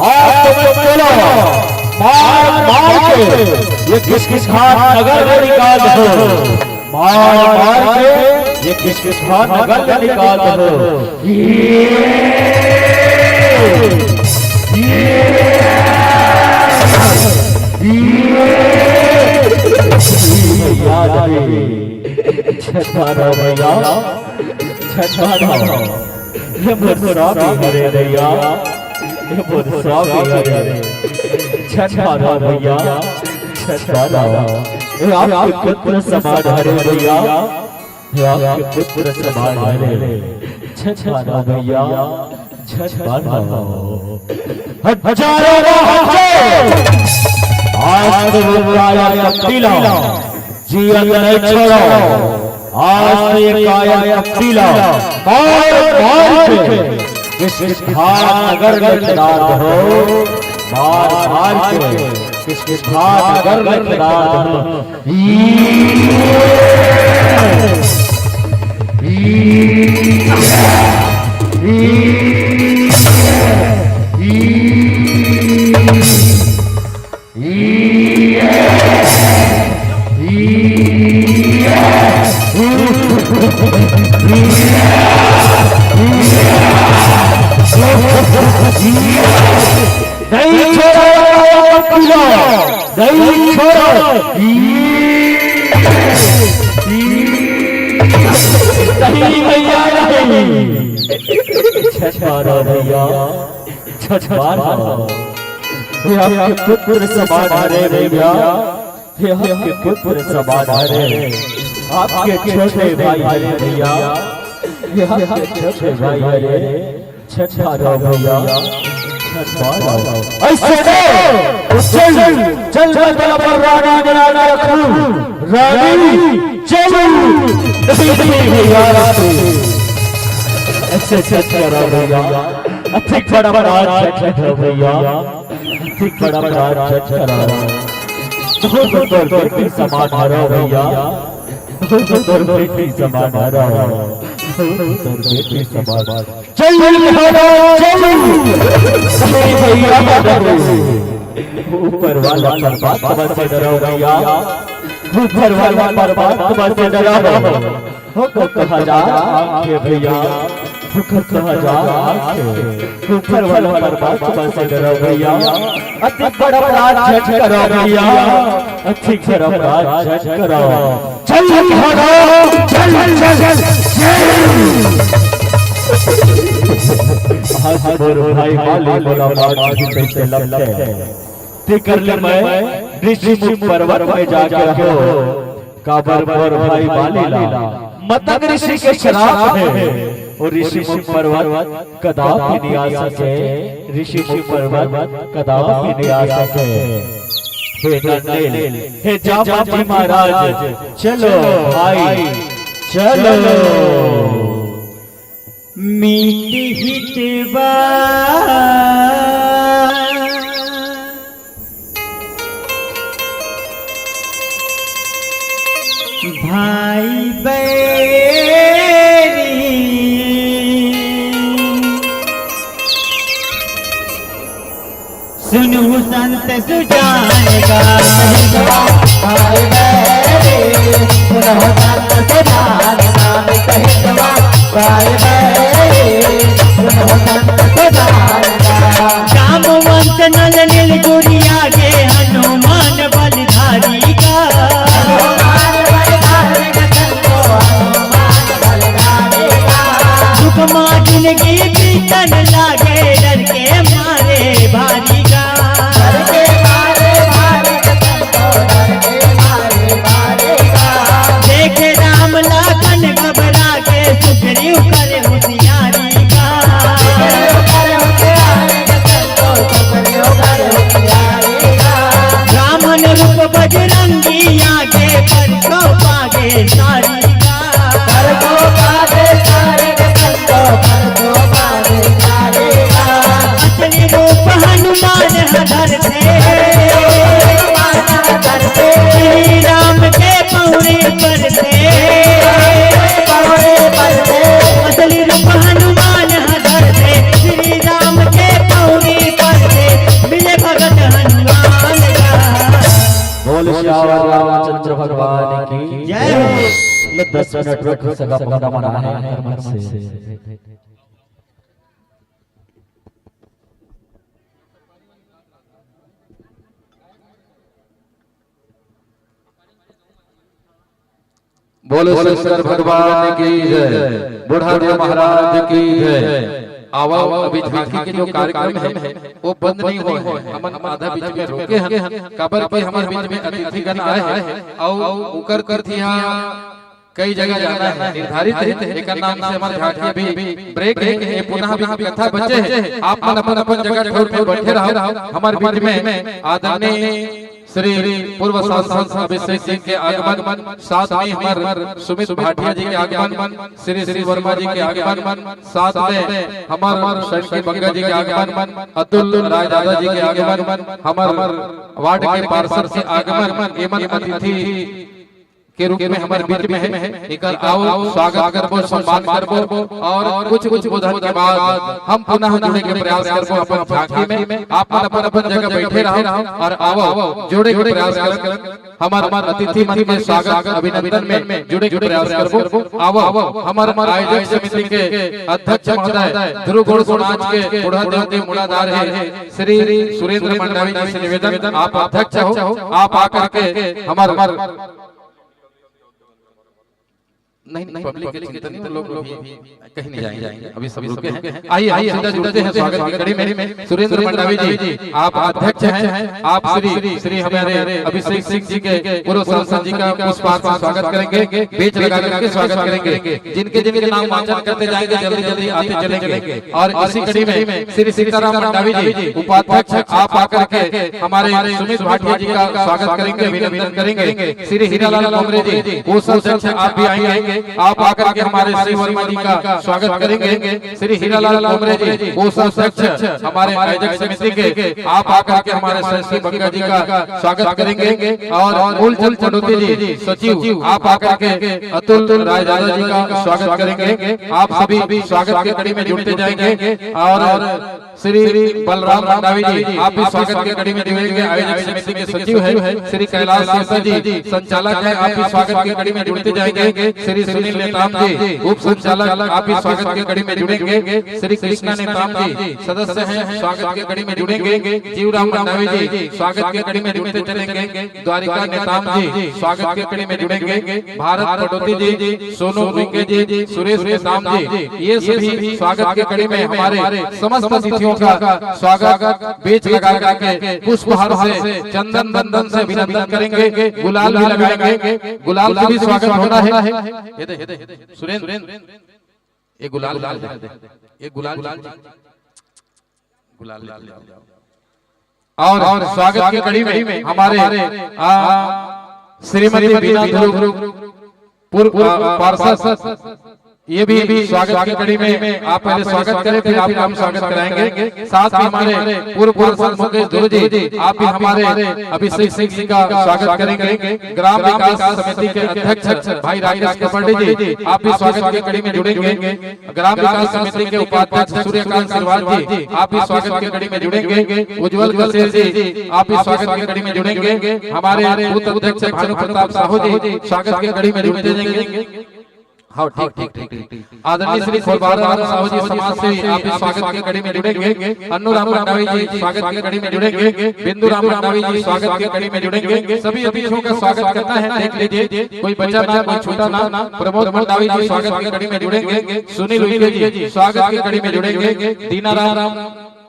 आज तो मैं तोला मार मार के ये किसकिस घाट नगर में निकाल दूं। मार मार के ये किसकिस घाट नगर में निकाल दूं। ये, ये, ये, ये याद है। छठवारा भैया, छठवारा। ये मोर स्वामी हरे भैया, ये मोर स्वामी हरे। छठवारा भैया, छठवारा। ये आपके पुत्र समान हरे भैया, ये आपके पुत्र समान हरे। छठवारा भैया, छठवारा। हजारों हजारों। आज तो वो काया कपटीला जियत नहीं छोड़ो। आज तो ये काया कपटीला मार मार के किसकिस घाट नगर में डाल दो। मार मार के किसकिस घाट नगर में डाल दो। नहीं छोड़ो, नहीं छोड़ो। नहीं भैया, नहीं। छठवारा भैया, छठवारा। ये आपके पुत्र समान हरे भैया, ये आपके पुत्र समान हरे। आपके छोटे भाई हरे भैया, ये आपके छोटे भाई हरे। छठवारा भैया, छठवारा। ऐसे नहीं, चल, चल, मैं तेरा पर रानी बना के रखूं। रानी, चल। भैया, ऐसे छठवारा भैया, अति बड़ा अपराध छठवारा भैया, अति बड़ा अपराध छठवारा। धुन तोर बेटी समान हरव भैया, धुन तोर बेटी समान हरव, धुन तोर बेटी समान। जय महाराज, जय। जय भैया, ऊपर वाला परमात्मा से डरो भैया, ऊपर वाला परमात्मा से डरो। हो तो कहा जा आंखें भैया, हो तो कहा जा आंखें। ऊपर वाला परमात्मा से डरो भैया, अति बड़ा अपराध झट करो भैया, अति बड़ा अपराध झट करो। चल, चल, चल, चल, चल। आज मोर भाई वाली मोला मार की कैसे लपटे। तेकर ले मैं ऋषि मुख पर्वत में जाके रहो। काबर मोर भाई वाली ला मतंग ऋषि के श्राप हे। और ऋषि मुख पर्वत कदापि नहीं आ सके, ऋषि मुख पर्वत कदापि नहीं आ सके। हे नंदिल, हे जामवंती महाराज, चलो भाई, चलो। मीत हितवा भाई बैरी, सुनहु संत सुजान का। भाई बैरी, सुनहु संत सुजान का। भाई बैरी, सुनहु संत सुजान का। जामवंत नल नील गुरिया गे हनुमान बलिधारी का। दुख मा जिनगी बीतन लागे, डर के मारे भारी का। देखे राम लाखन घबरा के, सुग्रीव करे होशियारी का। रामन रूप बजरंगी आगे, परसो पागे सारी का। असली रूप हनुमान हर से, श्री राम के पौड़ी पर से। असली रूप हनुमान हर से, श्री राम के पौड़ी पर से। मिले भगत हनुमान का। बोल सियावर रामचंद्र भगवान की जय। ले दस मिनट रुक, सगा पगड़ा मना है अंतर्मन से। बोले शंकर भगवान की जय, बुढ़ादेव महाराज की जय। आवो, अभी झांकी के जो कार्यक्रम है, वो बंद नहीं होय हे। हमन आधा बीच में रोके हन, काबर कि हमर बीच में अतिथिगण आए हे, अउ ओकर तिथि हा कई जगह जाना हे, निर्धारित हे। एकर नाम से हमर झांकी अभी ब्रेक हे, ये पुनः अभी कथा बचे हे। आप मन अपन अपन जगह ठौर में बैठे रहो। हमर बीच में आदरणीय श्री पूर्व सांसद अभिषेक सिंह के आगमन, साथ में हमर सुमित भाटिया जी के आगमन, श्री श्री वर्मा जी के आगमन, साथ में हमर शंकी बग्गा जी के आगमन, अतुल रायदादा जी के आगमन, हमर वार्ड के पार्षद के आगमन, एमन अतिथि के रूप में हमर बीच में हे। एकर आओ, स्वागत करबो, सम्मान करबो अउ कुछ कुछ उद्बोधन के बाद हम पुनः जुड़े के प्रयास करबो अपन झांकी में। आप मन अपन अपन जगह बैठे रहो अउ आवो, जुड़े के प्रयास करबो। हमर अतिथि मन के स्वागत अभिनंदन में जुड़े के प्रयास करबो। आवो, हमर आयोजक समिति के अध्यक्ष महोदय ध्रुव गौड़ समाज के बूढ़ा देव के मुड़ादार हे श्री सुरेंद्र मंडावी जी से निवेदन, आप अध्यक्ष हो, आप आकर के हमर नहीं, नहीं, पब्लिक के चिंतन तो लोग अभी कहीं नहीं जाएंगे, अभी सब रुके हैं। आइए, हम सीधा जुड़ते हैं स्वागत की कड़ी में। सुरेंद्र मंडावी जी, आप अध्यक्ष हैं, आप श्री, श्री हमारे अभिषेक सिंह जी के पूर्व सांसद जी का पुष्पार्चन स्वागत करेंगे, बीच लगा करके स्वागत करेंगे। जिनके जिनके नाम वाचन करते जाएंगे, जल्दी जल्दी आते चलेंगे। और इसी कड़ी में श्री सीताराम मंडावी जी, उपाध्यक्ष, आप आकर के हमारे सुमित भाटिया जी का स्वागत करेंगे, अभिनंदन करेंगे। श्री हीरालाल कोमरे जी, कोषाध्यक्ष, आप भी आएंगे। आप आकर के हमारे श्री वर्मा जी का स्वागत करेंगे। श्री हीरालाल कोमरे जी, कोषाध्यक्ष हमारे आयोजक समिति के, आप आकर के हमारे शशि बंगा जी का स्वागत करेंगे और मूलचंद पड़ोती जी, सचिव, आप आकर के अतुल रायजादा जी का स्वागत करेंगे। आप सभी स्वागत के कड़ी में जुड़ते जाएंगे और श्री बलराम मंडावी जी, आप भी स्वागत के कड़ी में जुड़ेंगे, आयोजक समिति के सचिव है। श्री कैलाश सोता जी, संचालक है, आप भी स्वागत के कड़ी में जुड़ते जाएंगे। श्री सुनील नेताम जी, उप संचालक, आप भी स्वागत के कड़ी में जुड़ेंगे। श्री कृष्णा नेताम जी, सदस्य हैं, स्वागत के कड़ी में जुड़ेंगे। जीवराम मंडावी जी, स्वागत के कड़ी में जुड़ते चलेंगे। द्वारिका नेताम जी, स्वागत के कड़ी में जुड़ेंगे। भारत पटौती जी, सोनू उइके जी, सुरेश नेताम जी, ये सभी स्वागत के कड़ी में हमारे समस्त अतिथियों का स्वागत बीच लगा करके पुष्पहार से, चंदन बंदन से अभिनंदन करेंगे, गुलाल भी लगाएंगे। गुलाल से भी स्वागत हो रहा है। ये दे, सुरेंद्र, ये गुलाल, गुलाल दे, ये गुलाल, गुलाल, गुलाल। और स्वागत की कड़ी में हमारे, आ, श्रीमती बीना ध्रुव, पूर्व, आ, पार्षद, ये भी, भी स्वागत की कड़ी में आप पहले स्वागत करें, फिर आपका हम स्वागत कराएंगे। साथ में हमारे पूर्व पार्षद मुकेश ध्रुव जी, आप भी हमारे अभिषेक सिंह जी का स्वागत करेंगे। ग्राम विकास समिति के अध्यक्ष भाई राकेश कपड़े जी, आप भी स्वागत की कड़ी में जुड़ेंगे। ग्राम विकास समिति के उपाध्यक्ष सूर्यकांत सिरवाल जी, आप भी स्वागत की कड़ी में जुड़ेंगे। उज्जवल कसेर जी, आप भी स्वागत की कड़ी में जुड़ेंगे। हमारे बूथ अध्यक्ष भानु प्रताप साहू जी स्वागत की कड़ी में जुड़ते जाएंगे। हाँ, ठीक, ठीक, ठीक, ठीक। आदरणीय श्री फुलबारा राम साहू जी, समाज सेवी, आप भी स्वागत की कड़ी में जुड़ेंगे। अन्नू राम मंडावी जी स्वागत की कड़ी में जुड़ेंगे। बिंदु राम मंडावी जी स्वागत की कड़ी में जुड़ेंगे। सभी अतिथियों का स्वागत करना है, देख लीजिए, कोई बचा ना, कोई छूटा ना। प्रमोद मंडावी जी स्वागत की कड़ी में जुड़ेंगे। सुनील उइके जी स्वागत की कड़ी में जुड़ेंगे। दीनाराम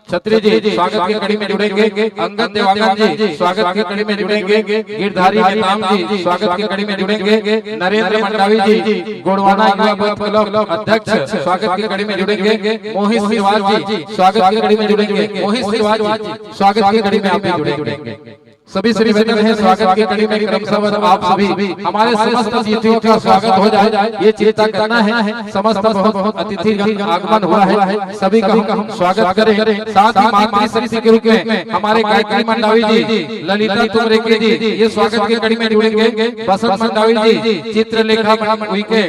छत्री जी स्वागत की कड़ी में जुड़ेंगे। अंगद देवांगन जी स्वागत की कड़ी में जुड़ेंगे। गिरधारी नेताम जी स्वागत की कड़ी में जुड़ेंगे। नरेंद्र मंडावी जी, गोंडवाना युवा बूथ क्लब अध्यक्ष, स्वागत की कड़ी में जुड़ेंगे। मोहित सिरवाल जी स्वागत की कड़ी में जुड़ेंगे। मोहित सिरवाल जी स्वागत की कड़ी में आप भी जुड़ेंगे। सभी से निवेदन है, स्वागत की कड़ी में क्रमशः आप सभी, हमारे समस्त अतिथियों का स्वागत हो जाए, ये चिंता करना है। समस्त बहुत, बहुत अतिथिगण आगमन हुआ है, सभी का हम स्वागत करें। साथ ही मातृ शक्ति के रूप में हमारे गायत्री मंडावी जी, ललिता तुमरेके जी, ये स्वागत की कड़ी में जुड़ेंगे। बसंत मंडावी जी, चित्रलेखा उइके,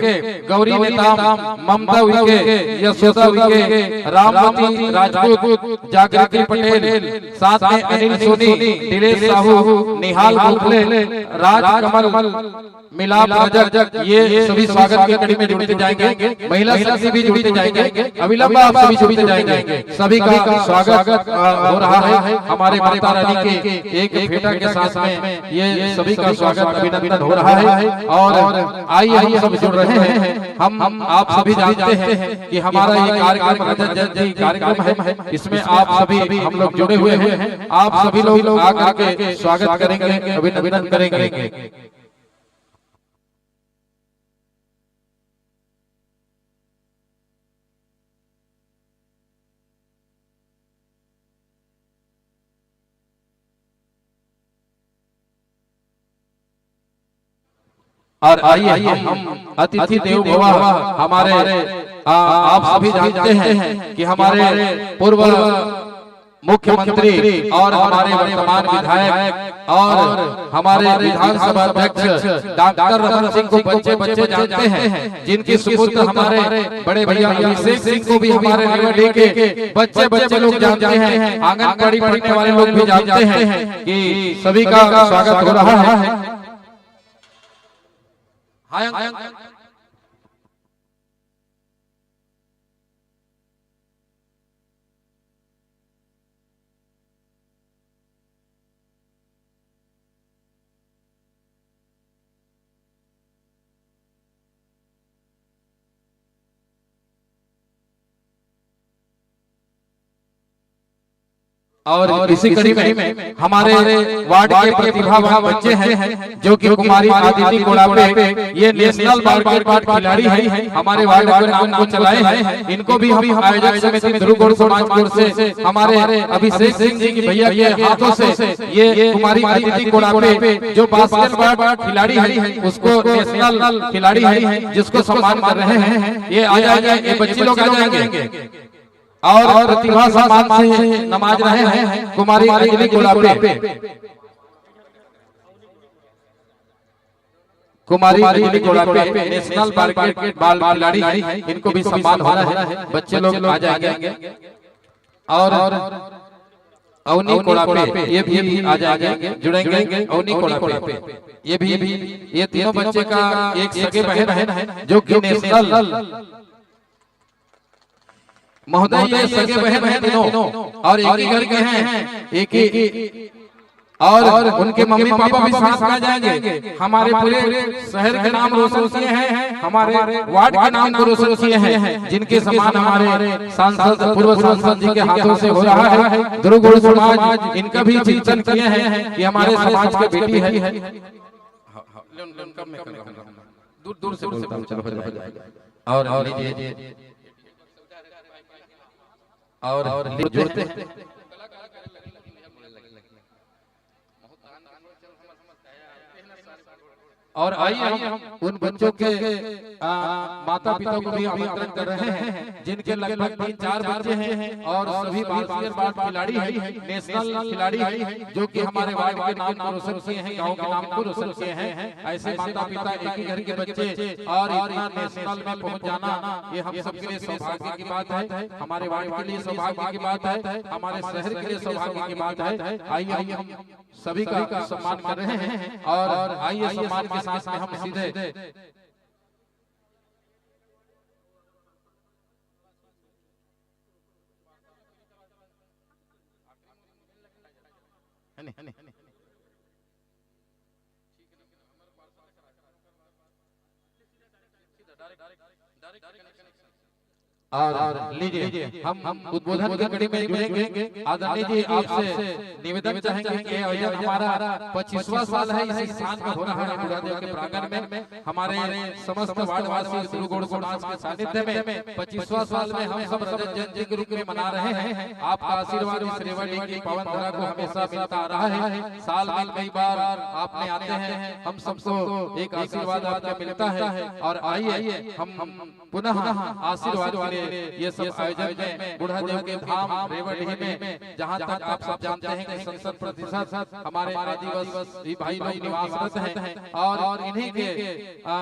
गौरी नेताम, ममता उइके, यशोदा उइके, रामवती राजपूत, जागृति पटेल, साथ में अनिल सोनी, दिलेश साहू, निहाल गोखले, राजकमल, मिलाप रजक, ये सभी स्वागत की कड़ी में जुड़ते जाएंगे। महिला शक्ति भी जुड़ते जाएंगे। अविलंब आप सभी जुड़ते जाएंगे। सभी का स्वागत, अ, हो रहा है हमारे माता रानी के एक फेटा के साथ में। ये सभी का स्वागत, अभिनंदन हो रहा है। और आइए, हम सब जुड़ रहे हैं। हम, हम आप सभी जानते हैं कि हमारा ये कार्यक्रम रजत जयंती कार्यक्रम है, इसमें आप सभी, हम लोग जुड़े हुए हैं। आप सभी लोग आकर के स्वागत करेंगे, अभिनंदन करेंगे। और आइए, हम अतिथि देवो भव, हमारे, आ, आप सभी जानते हैं कि हमारे पूर्व मुख्यमंत्री और हमारे वर्तमान विधायक और हमारे विधानसभा अध्यक्ष डॉक्टर रमन सिंह को बच्चे बच्चे जानते हैं, जिनके सुपुत्र हमारे बड़े भैया अभिषेक सिंह को भी हमारे रेवाडीह के बच्चे बच्चे लोग जानते हैं, आंगनबाड़ी पढ़ने वाले लोग भी जानते हैं। कि सभी का स्वागत हो रहा है। हाँ, अंकल। और इसी कड़ी में हमारे वार्ड के प्रतिभावान बच्चे हैं, जो कि कुमारी आदिति कोड़ापे, ये नेशनल बास्केटबॉल खिलाड़ी है, हमारे वार्ड के नाम को चलाए हैं। इनको भी हम आयोजक समिति ध्रुवगोड़ समाज की ओर से हमारे अभिषेक सिंह जी की भैया के हाथों से ये कुमारी आदिति कोड़ापे, जो बास्केटबॉल खिलाड़ी है, उसको नेशनल खिलाड़ी है, जिसको सम्मान कर रहे हैं, ये आ जाएंगे, ये बच्चे लोग आ जाएंगे। और प्रतिभा सम्मान से नवाज रहे हैं कुमारी अंजलि कोड़ापे। कुमारी अंजलि कोड़ापे नेशनल बास्केटबॉल खिलाड़ी है, इनको भी सम्मान हो रहा है, बच्चे लोग आ जाएंगे। और अवनी कोड़ापे, ये भी आ जाएंगे, जुड़ेंगे। अवनी कोड़ापे, ये भी, ये तीनों बच्चे का एक सगे बहन है, जो कि नेशनल महोदय, ये सगे बहन हैं तीनों और एक ही घर के हैं, एक ही, और उनके मम्मी पापा भी साथ में आ जाएंगे। हमारे पूरे शहर के नाम रोशन किए हैं, हमारे वार्ड के नाम को रोशन किए हैं, जिनके सम्मान हमारे सांसद, पूर्व सांसद जी के हाथों से हो रहा है। ध्रुवगोड़ समाज इनका भी चिंतन किए हैं कि हमारे समाज के बेटी है। दूर दूर से बोलता हूँ, चलो हो जाएगा। और लीजिए, और जुड़ते हैं। और आइए, हम उन बच्चों के, आ, माता पिता को भी आमंत्रित कर रहे हैं, जिनके लगभग तीन चार बच्चे हैं और सभी बास्केटबॉल खिलाड़ी हैं, नेशनल खिलाड़ी हैं, जो कि हमारे वार्ड के नाम को रोशन किए हैं, गांव के नाम को रोशन किए हैं। ऐसे माता पिता, एक ही घर के बच्चे और इतना नेशनल में पहुंच जाना, ये हम सबके लिए सौभाग्य की बात है, हमारे वार्ड के लिए सौभाग्य की बात है, हमारे शहर के लिए सौभाग्य की बात है। आइए, हम सभी का सम्मान कर रहे हैं और आइए, सम्मान के साथ में हम सीधे है नहीं? और लीजिए, हम, हम उद्बोधन की कड़ी में जुड़ेंगे। आदरणीय जी, आपसे निवेदन चाहेंगे कि ये आयोजन हमारा पच्चीसवाँ साल है, इसी स्थान पर हो रहा है, बूढ़ादेव के प्रांगण में। हमारे समस्त वार्डवासी ध्रुवगोड़ समाज के सानिध्य में पच्चीसवाँ साल में हम सब रजत जयंती के रूप में मना रहे हैं। आपका आशीर्वाद इस रेवा डीह की पावन धरा को हमेशा मिलता आ रहा है। साल में कई बार आपने आते हैं, हम सबको एक आशीर्वाद आपका मिलता है। और आइए, हम, हम पुनः आशीर्वाद के लिए ये सब आयोजन में बूढ़ादेव के धाम रेवा डीह में, जहां तक आप सब जानते हैं कि सत्तर प्रतिशत हमारे आदिवासी भाई लोग निवासरत हैं और इन्हीं के, आ,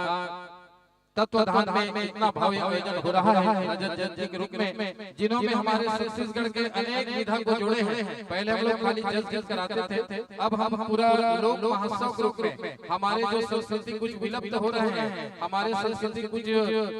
तत्वाधान में इतना भव्य आयोजन हो रहा है रजत जयंती के रूप में, जिन्हों में हमारे छत्तीसगढ़ के अनेक विधा को जोड़े हैं। पहले हम लोग खाली जस गीत कराते थे, अब हम पूरा लोक महोत्सव के रूप में हमारे जो संस्कृति कुछ विलुप्त हो रहे हैं, हमारे संस्कृति कुछ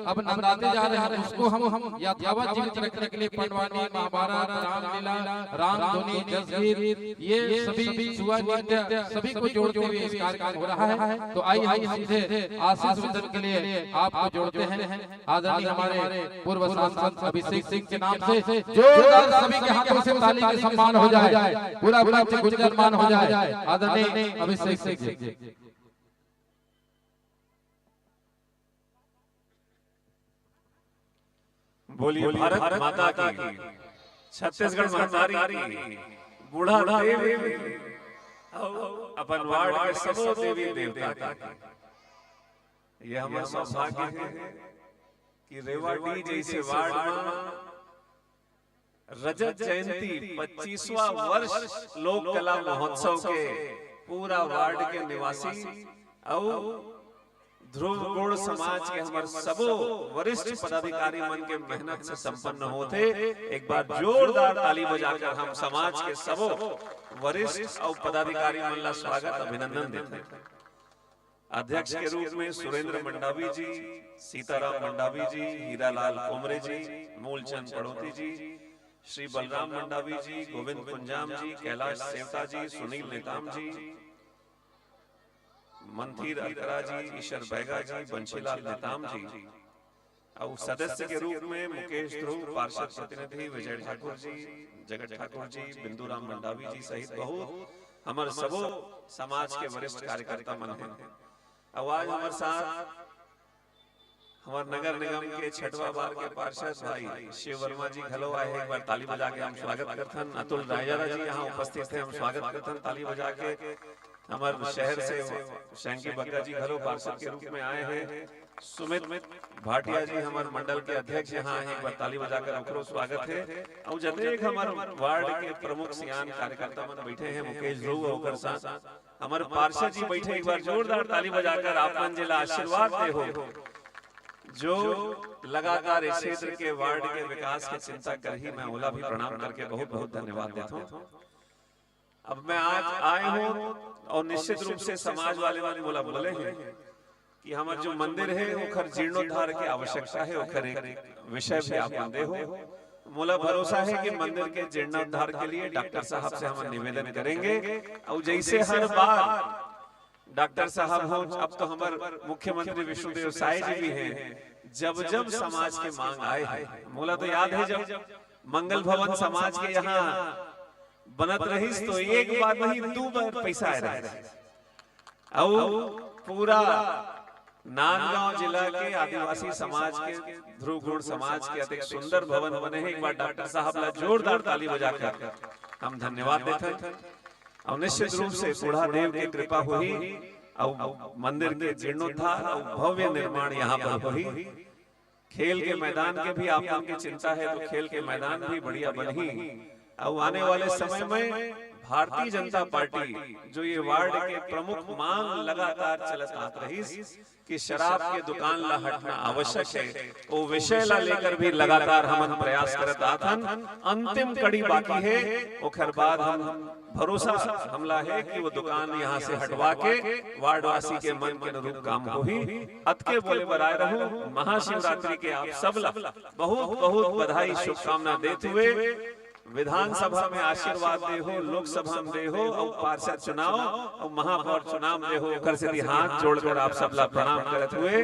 अब नंदाते जा रहे हैं, उसको हम, हम यथावत जीवित रखने के लिए पंडवानी, महाभारत, रामलीला, रामधुनी, जसगीत, ये सभी जुआ नृत्य, सभी को जोड़ते हुए इस कार्यक्रम हो रहा है। तो आइए, हम सीधे आशीर्वाद के लिए आपको जोड़ते हैं। आदरणीय हमारे पूर्व सांसद अभिषेक सिंह के नाम से जोरदार सभी के हाथों से ताली के सम्मान हो जाए, पूरा मंच गुंजयमान हो जाए। आदरणीय अभिषेक सिंह जी। बोलिए भारत माता की, छत्तीसगढ़ महतारी की, बूढ़ा देवी की, अउ अपन वार्ड के सबो देवी देवता की। ये हमारा सौभाग्य है कि रेवा डीह जैसे वार्ड में रजत जयंती पच्चीसवाँ वर्ष लोक कला महोत्सव के पूरा वार्ड के निवासी अउ ध्रुवगोड़ समाज के हमर सबो वरिष्ठ पदाधिकारी मन के मेहनत से संपन्न होथे। एक बार जोरदार ताली बजाकर हम समाज के सबो वरिष्ठ अउ पदाधिकारी मन ला स्वागत अभिनंदन देथन। अध्यक्ष के रूप में सुरेंद्र मंडावी जी, सीताराम मंडावी जी, हीरालाल कोमरे जी, मूलचंद पड़ोती जी, श्री बलराम मंडावी जी, गोविंद कुंजाम जी, कैलाश सेवता जी, सुनील नेताम जी, मंथीर अरकरा जी, ईशर बैगा जी, बंशीलाल नेताम जी, अउ सदस्य के रूप में मुकेश ध्रुव, पार्षद प्रतिनिधि विजय ठाकुर जी, जगत ठाकुर जी, बिंदु राम मंडावी जी सहित बहुत हमर सबो समाज के वरिष्ठ कार्यकर्ता मन हैं। अउ आज हमर साथ हमर नगर निगम के छठवा बार के पार्षद भाई शिव वर्मा जी घलो आए हैं। एक बार ताली बजा के हम स्वागत करथन। अतुल रायजादा जी यहाँ उपस्थित हैं, हम स्वागत करथन ताली बजा के। हमर शहर से शैंकी बग्गा जी घलो पार्षद के रूप में आए हैं। सुमित भाटिया जी हमर मंडल के अध्यक्ष यहाँ आए हैं, एक बार ताली बजाकर ओकरो स्वागत है। अउ जतेक हमर वार्ड के प्रमुख सियान कार्यकर्ता मन बैठे हैं, मुकेश ध्रुव ओकर साथ हमर पार्षद जी बैठे, एक बार जोरदार ताली बजाकर आप मन जेला आशीर्वाद दे हो, जो लगातार इस क्षेत्र के वार्ड के विकास के चिंता करही, मैं ओला भी प्रणाम करके बहुत बहुत धन्यवाद देता हूँ। अब मैं आज आए हूँ और निश्चित रूप से समाज वाले मन मोला बोले हैं कि हमर जो मंदिर है ओखर जीर्णोद्धार के आवश्यकता है, ओखर एक विषय भी आप मन दे हो। मोला भरोसा है कि मंदिर के जीर्णोद्धार के लिए डॉक्टर साहब से हम निवेदन करेंगे। और जैसे हर बार डॉक्टर साहब हो, अब तो हमर मुख्यमंत्री विष्णुदेव साय जी भी हैं, जब जब समाज के मांग आए हैं, मोला तो याद है जब मंगल भवन समाज के यहाँ बनत रहिस तो एक बार नहीं दू बार पैसा आए रहिस। अउ पूरा नांदगांव जिला के आदिवासी समाज के, ध्रुव गोंड समाज के अतेक सुंदर भवन बने हैं। एक बार डॉक्टर साहब ला जोरदार ताली बजाकर हम धन्यवाद देथन। अउ निश्चित रूप से बूढ़ा देव के कृपा होही अउ मंदिर के जीर्णोद्धार अउ भव्य निर्माण यहाँ पर होही। खेल के मैदान के भी आप मन के चिंता है तो खेल के मैदान भी बढ़िया बनही। अउ आने वाले समय में भारतीय जनता पार्टी जो ये वार्ड के प्रमुख मांग लगातार चलत आत रहिस कि शराब के दुकान ला हटना आवश्यक है, वो विषय ला लेकर भी लगातार हमन प्रयास करत आथन। अंतिम कड़ी बाकी है, ओखर बाद हम भरोसा हमला है कि वो दुकान यहाँ से हटवा के वार्डवासी के मन के अनुरूप काम होही। अतके बोले बर आए रहूं। महाशिवरात्रि के आप सब ला बहुत बहुत बधाई, शुभकामना देत हुए विधानसभा में आशीर्वाद दे हो, लोकसभा में दे हो, अउ पार्षद चुनाव अउ महापौर चुनाव में दे हो, ओकर सेती हाथ जोड़कर आप सब ला प्रणाम करत हुए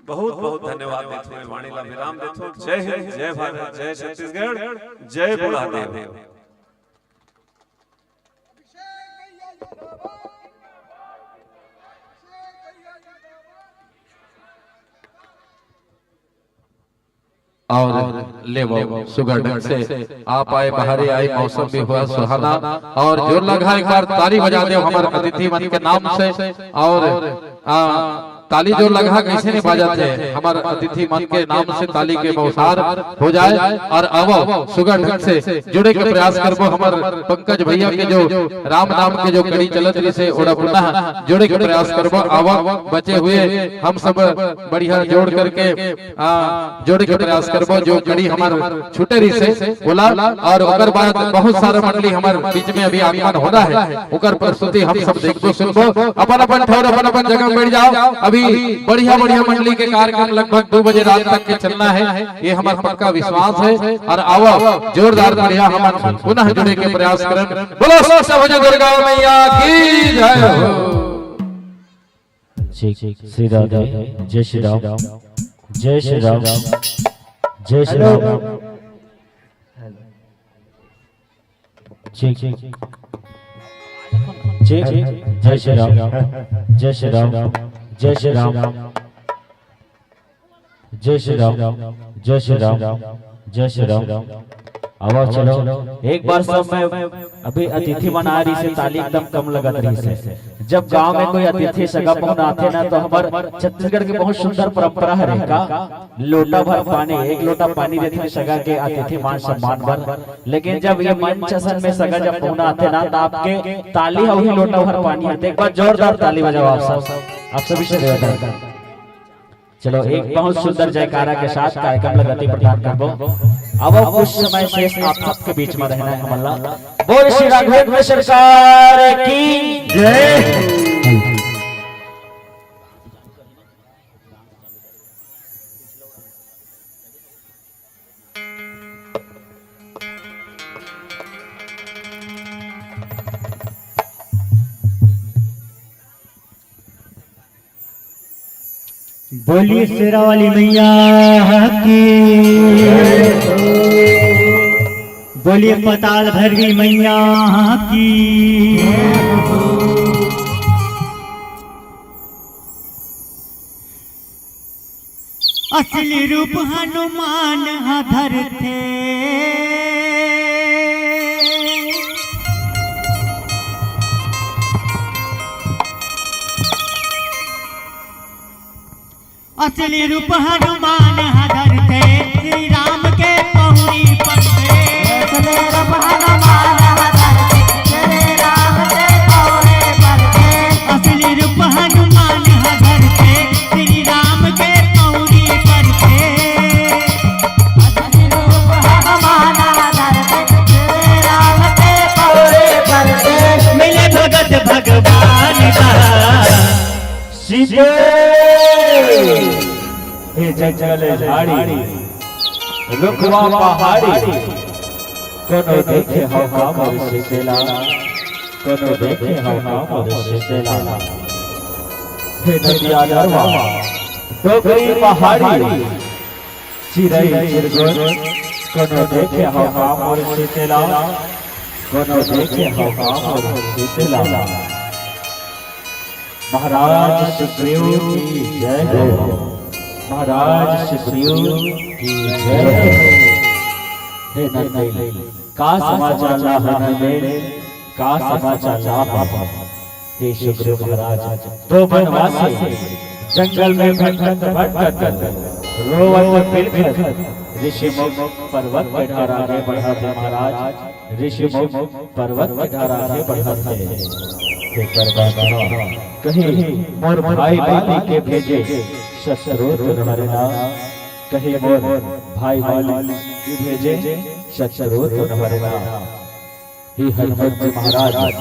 बहुत बहुत धन्यवाद देत हुए वाणी ला विराम देत हो। जय हिंद, जय भारत, जय छत्तीसगढ़, जय बूढ़ा देव। और ले वो सुघर ढंग से आप आए, बहारे आए, मौसम भी हुआ सुहाना। और जोर लगा एक बार ताली बजा दे हमर अतिथि मन के नाम से। और आ, ताली जोर लगा कैसे नहीं बाजत है हमर अतिथि मन के नाम से, ताली के बौछार हो जाए। और आवो सुघर ढंग से जुड़े के प्रयास करबो हमर पंकज भैया के जो राम नाम के जो कड़ी चलत रहिसे ओला पुनः जोड़े के प्रयास करबो। आवो बचे हुए हम सब बढ़िया जोड़ करके आ, जोड़े के प्रयास करबो, जो कड़ी हमर छूटे रहिसे ओला। और ओकर बाद बहुत सारा मंडली हमर बीच में अभी आगमन होना है, ओकर प्रस्तुति हम सब देखबो सुनबो। अपन अपन ठौर अपन अपन जगह में बैठ जाओ। अभी बढ़िया बढ़िया मंडली के कार्यक्रम लगभग दू बजे रात तक के चलना है, ये हमर पक्का विश्वास है। और आवो जोरदार बढ़िया हमन पुनः जुड़े के प्रयास करन। बोलो सब दुर्गा मैया की जय हो। ठीक, श्री राधे, जय श्री राम, जय श्री राम, जय श्री राम। ठीक, ठीक, जय श्री राम, जय श्री राम, जय श्री राम। जय श्री राम, जय श्री राम, जय श्री राम। आवा चलो, एक बार सब में अभी अतिथि मन आ रहिसे, ताली एकदम कम लगत रहिसे। जब गांव में कोई अतिथि सगा पहुना आथे ना, तो हमर छत्तीसगढ़ के बहुत सुंदर परंपरा हरे का, लोटा भर पानी, एक लोटा पानी देथे सगा के अतिथि मान सम्मान बर। लेकिन जब ये मंच असन में सगा जब पहुना आथे ना, तो आपके ताली ह उही लोटा भर पानी आथे। एक बार जोरदार ताली बजाओ आप सब, आप सभी से निवेदन। चलो, एक बहुत सुंदर जयकारा के साथ कार्यक्रम ला गति प्रदान करबो। अब कुछ समय शेष आप सबके बीच में रहना है हमला। बोल श्री राघवेंद्र सरकार की जय। बोलिए शेरा वाली मैया की, बोलिए पताल भैरवी मैया की। असली रूप हनुमान ह धरथे। असली रूप हनुमान ह धरथे, श्री राम के पहुरी पर से। असली रूप हनुमान ह धरथे, श्री राम के पहुरी पर से। असली रूप हनुमान ह धरथे, श्री राम के पहुरी पर से। असली रूप हनुमान ह धरथे, श्री राम के पहुरी पर से। मिले भगत भगवान का। सीते हे जंगल झाड़ी, रुखवा पहाड़ी, कोनो देखे हव का मोर सीतेला, कोनो देखे हव का मोर सीतेला। हे नदिया नरवा, डोंगरी पहाड़ी, चिरई चिरगुन, कोनो देखे हव का मोर सीतेला, कोनो देखे हव का मोर सीतेला। महाराज सुग्रीव की जय हो। महाराज सुग्रीव की जय हो। हे नंदेल, का समाचार ला हो नंदेल? का समाचार ला हो? हे सुग्रीव महाराज, दो बनवासी जंगल में भटकत भटकत, रोवत बिलखत ऋषि मुख पर्वत के डहर आगे बढ़त हे महाराज। ऋषि मुख पर्वत के डहर आगे बढ़त हे। हे परमात्मा, कहीं मोर भाई बाली के भेजे शत्रु तो न हरे ना, कहीं मोर भाई बाली के भेजे शत्रु तो न हरे ना। हे हनुमंत जी महाराज,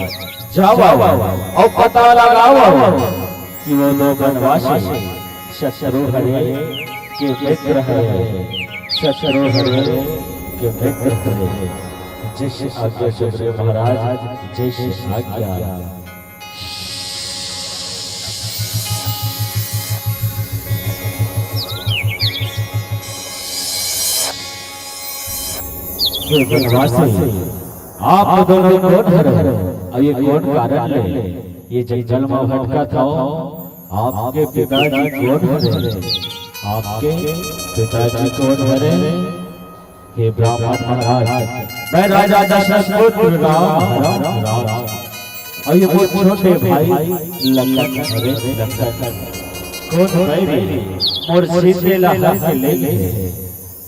जावव अउ पता लगावव कि वो दो बनवासी शत्रु हरे के मित्र हरे, शत्रु हरे के मित्र हरे। जय श्री आज्ञा सुग्रीव महाराज, जय श्री आज्ञा। हे बनवासी, आप दोनों कोन हरो? अउ ये कोन कारण ले ये जंगल म भटकत हव? आपके पिताजी कोन हरे? आपके पिताजी कोन हरे? हे ब्राह्मण महाराज, मैं राजा दशरथ पुत्र राम हरंव राम। अउ ये मोर छोटे भाई लखन हरे लखन। कोन बैरी मोर सीते ला हर के ले गे हे।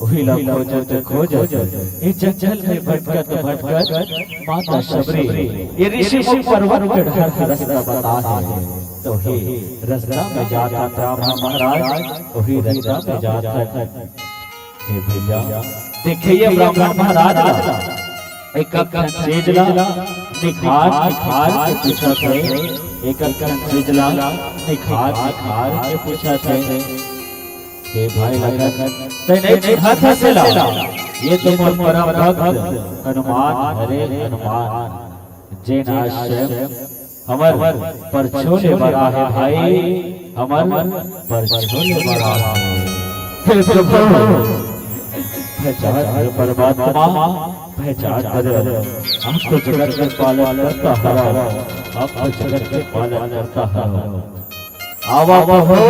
उही ला खोजत खोजत ए जंगल में भटकत भटकत माता शबरी ये ऋषि मुख पर्वत के डहर के रस्ता बताए हे। तो हे रस्ता में जात हन ब्राह्मण महाराज, उही रस्ता में जात हन। हे भैया, देखिए ब्राह्मण महाराज ला, एक एक ठन चीज ला निखार निखार के पूछत हे, एक एक ठन चीज ला निखार निखार के पूछत हे। हे भाई लखन, तैं नइ चिन्हत हस एला? ये तो मोर परम भक्त हनुमान हरे, हनुमान। जेन आज स्वयं हमर परछो ले बर आहे भाई, हमर परछो ले बर आहे। हे प्रभु, पहचान हे परमात्मा, पहचान बदल। आप तो जगत के पालन करता हरव, आप तो जगत के पालन करता हरव। आवा प्रभु,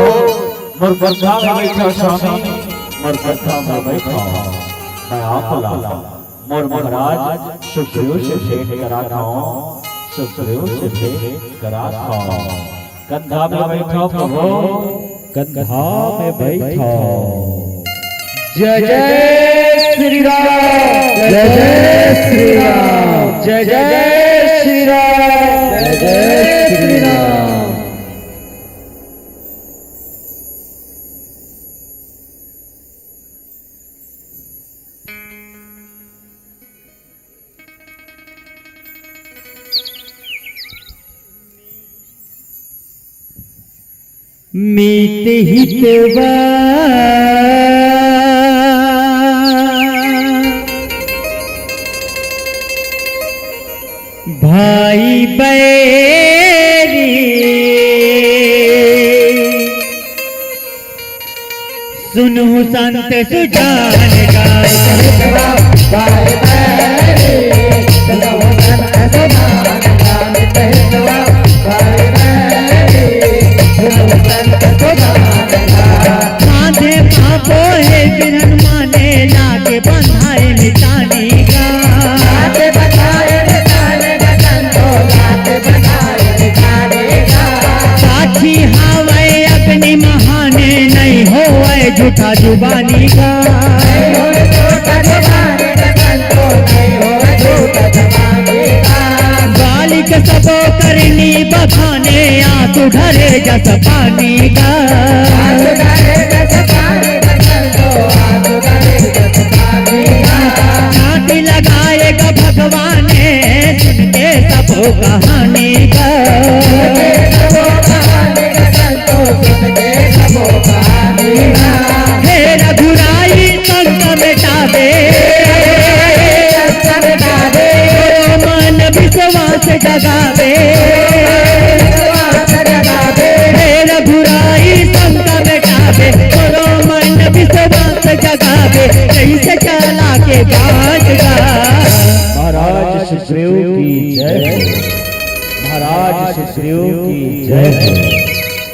मोर कंधा में बैठा स्वामी, मोर कंधा में बैठा। मैं आप ला मोर महाराज सुग्रीव से भेंट करात हंव, सुग्रीव से भेंट करात हंव। कंधा में बैठा प्रभु, कंधा में बैठा। जय जय श्री राम, जय जय श्री राम, जय जय श्री राम, जय जय श्री राम। मीत हितवा भाई बैरी, सुनहु संत सुजान का। माथे पापो हे बिरन माने लागे बंधाए मितानी का। साक्षी हावय अग्नि महाने, नहीं होवय झूठा जुबानी का। बालिक सबो करनी बखाने, आंसू ढरे जस पानी का। छाती लगाए गा भगवान ने, सुन के सबो कहानी का। हे रघुराई संत मिटावे, मन विश्वास जगावे। हे रघुराई संत मिटावे, तोरो मन विश्वास जगावे, कैसे चला के बाट का। महाराज सुग्रीव की जय। महाराज सुग्रीव की जय।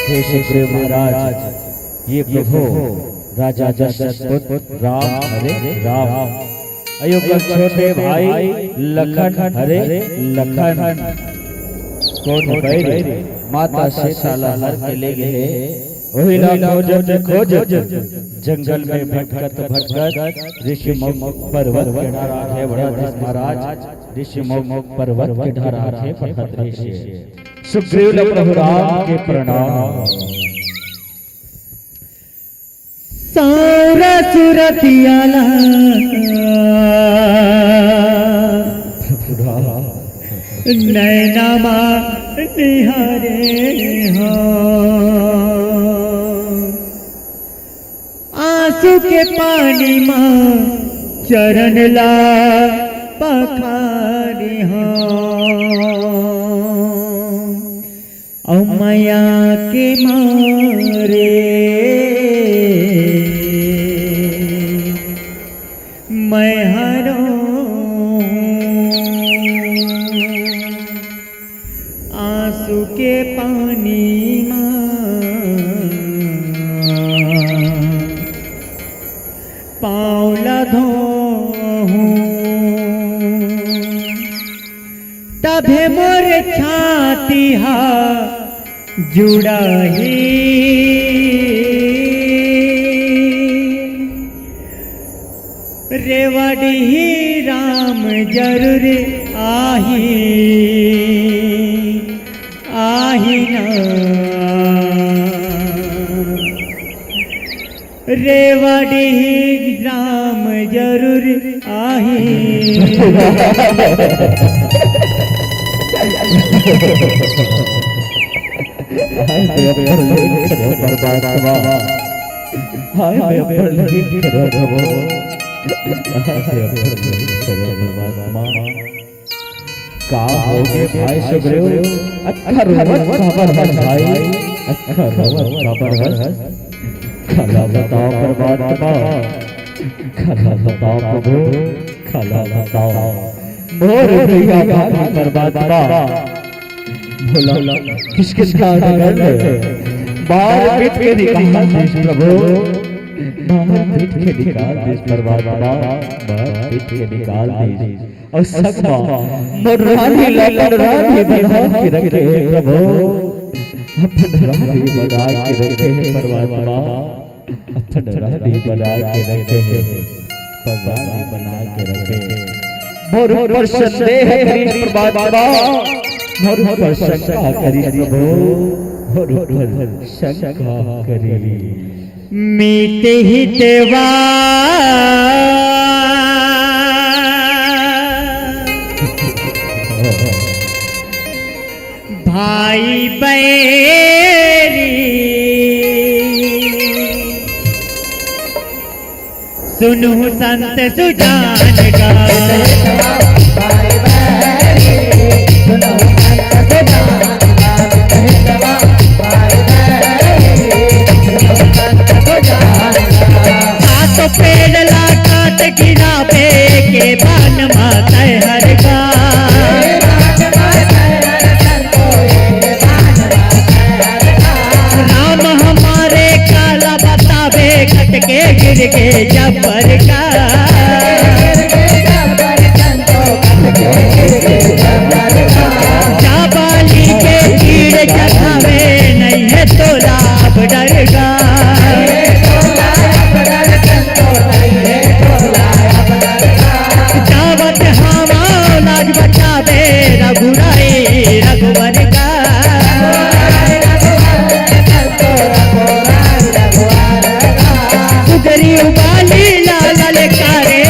हे सुग्रीव महाराज, ये प्रभु राजा दशरथ पुत्र राम हरे राम। अयो कर छोटे भाई लखन हरे लखन। कौन बैरी माता सीता ला हर के ले गए हे। वही ला खोजत खोजत जंगल में भटकत भटकत ऋषि मुख पर्वत के डारा थे बड़ा महाराज। ऋषि मुख पर्वत के डारा थे पढ़त ऋषि। सुग्रीव ला प्रभु राम के प्रणाम। सारा सुरतिया ला नैना मा निहारे हो। आंसू के पानी मा चरण ला पखारे हो। अउ मया के मारे मैं हरो आंसू के पानी मा पाँव ला धोहूं। तभे मोर छाती हा जुड़ाही। रेवाड़ी ही राम जरूर आही, आही ना। रेवाड़ी राम जरूर आही। हाय बे अब्बल, परमात्मा। हाय बे अब्बल, परमात्मा। का होगे भाई सुग्रीव? अतका रोवत काबर हस भाई? अतका रोवत काबर हस? काला बताओ परमात्मा, काला बताओ प्रभु, काला बताओ। मोर भैया भाई परमात्मा, भोला किसके साथ कर ले? बार पीट के निकाल दीस प्रभु, बार पीट के निकाल दीस परमात्मा, बार पीट के निकाल दीस। अउ संग म मोर रानी ल अपन रानी बना के रखे हे प्रभु, अपन रानी बना के रखे हे परमात्मा, अपन रानी बना के रखे हे, अपन रानी बना के रखे हे। मोर ऊपर संदेह करिस परमात्मा, मोर ऊपर शंका करिस प्रभु, मोर ऊपर शंका करिस। मीत हितवा भाई बैरी, सुनहु संत सुजान का। ए बान मातै हर का। राम हमारे काला बतावे, कट के गिर के जबर का। जा बाली के चीड़ चढ़ावे, नहीं है तोला अब डर का। जावत हवा लाज बचावे, रघुराई रघुवर का। सुगरी उबाली लाल ललकारे,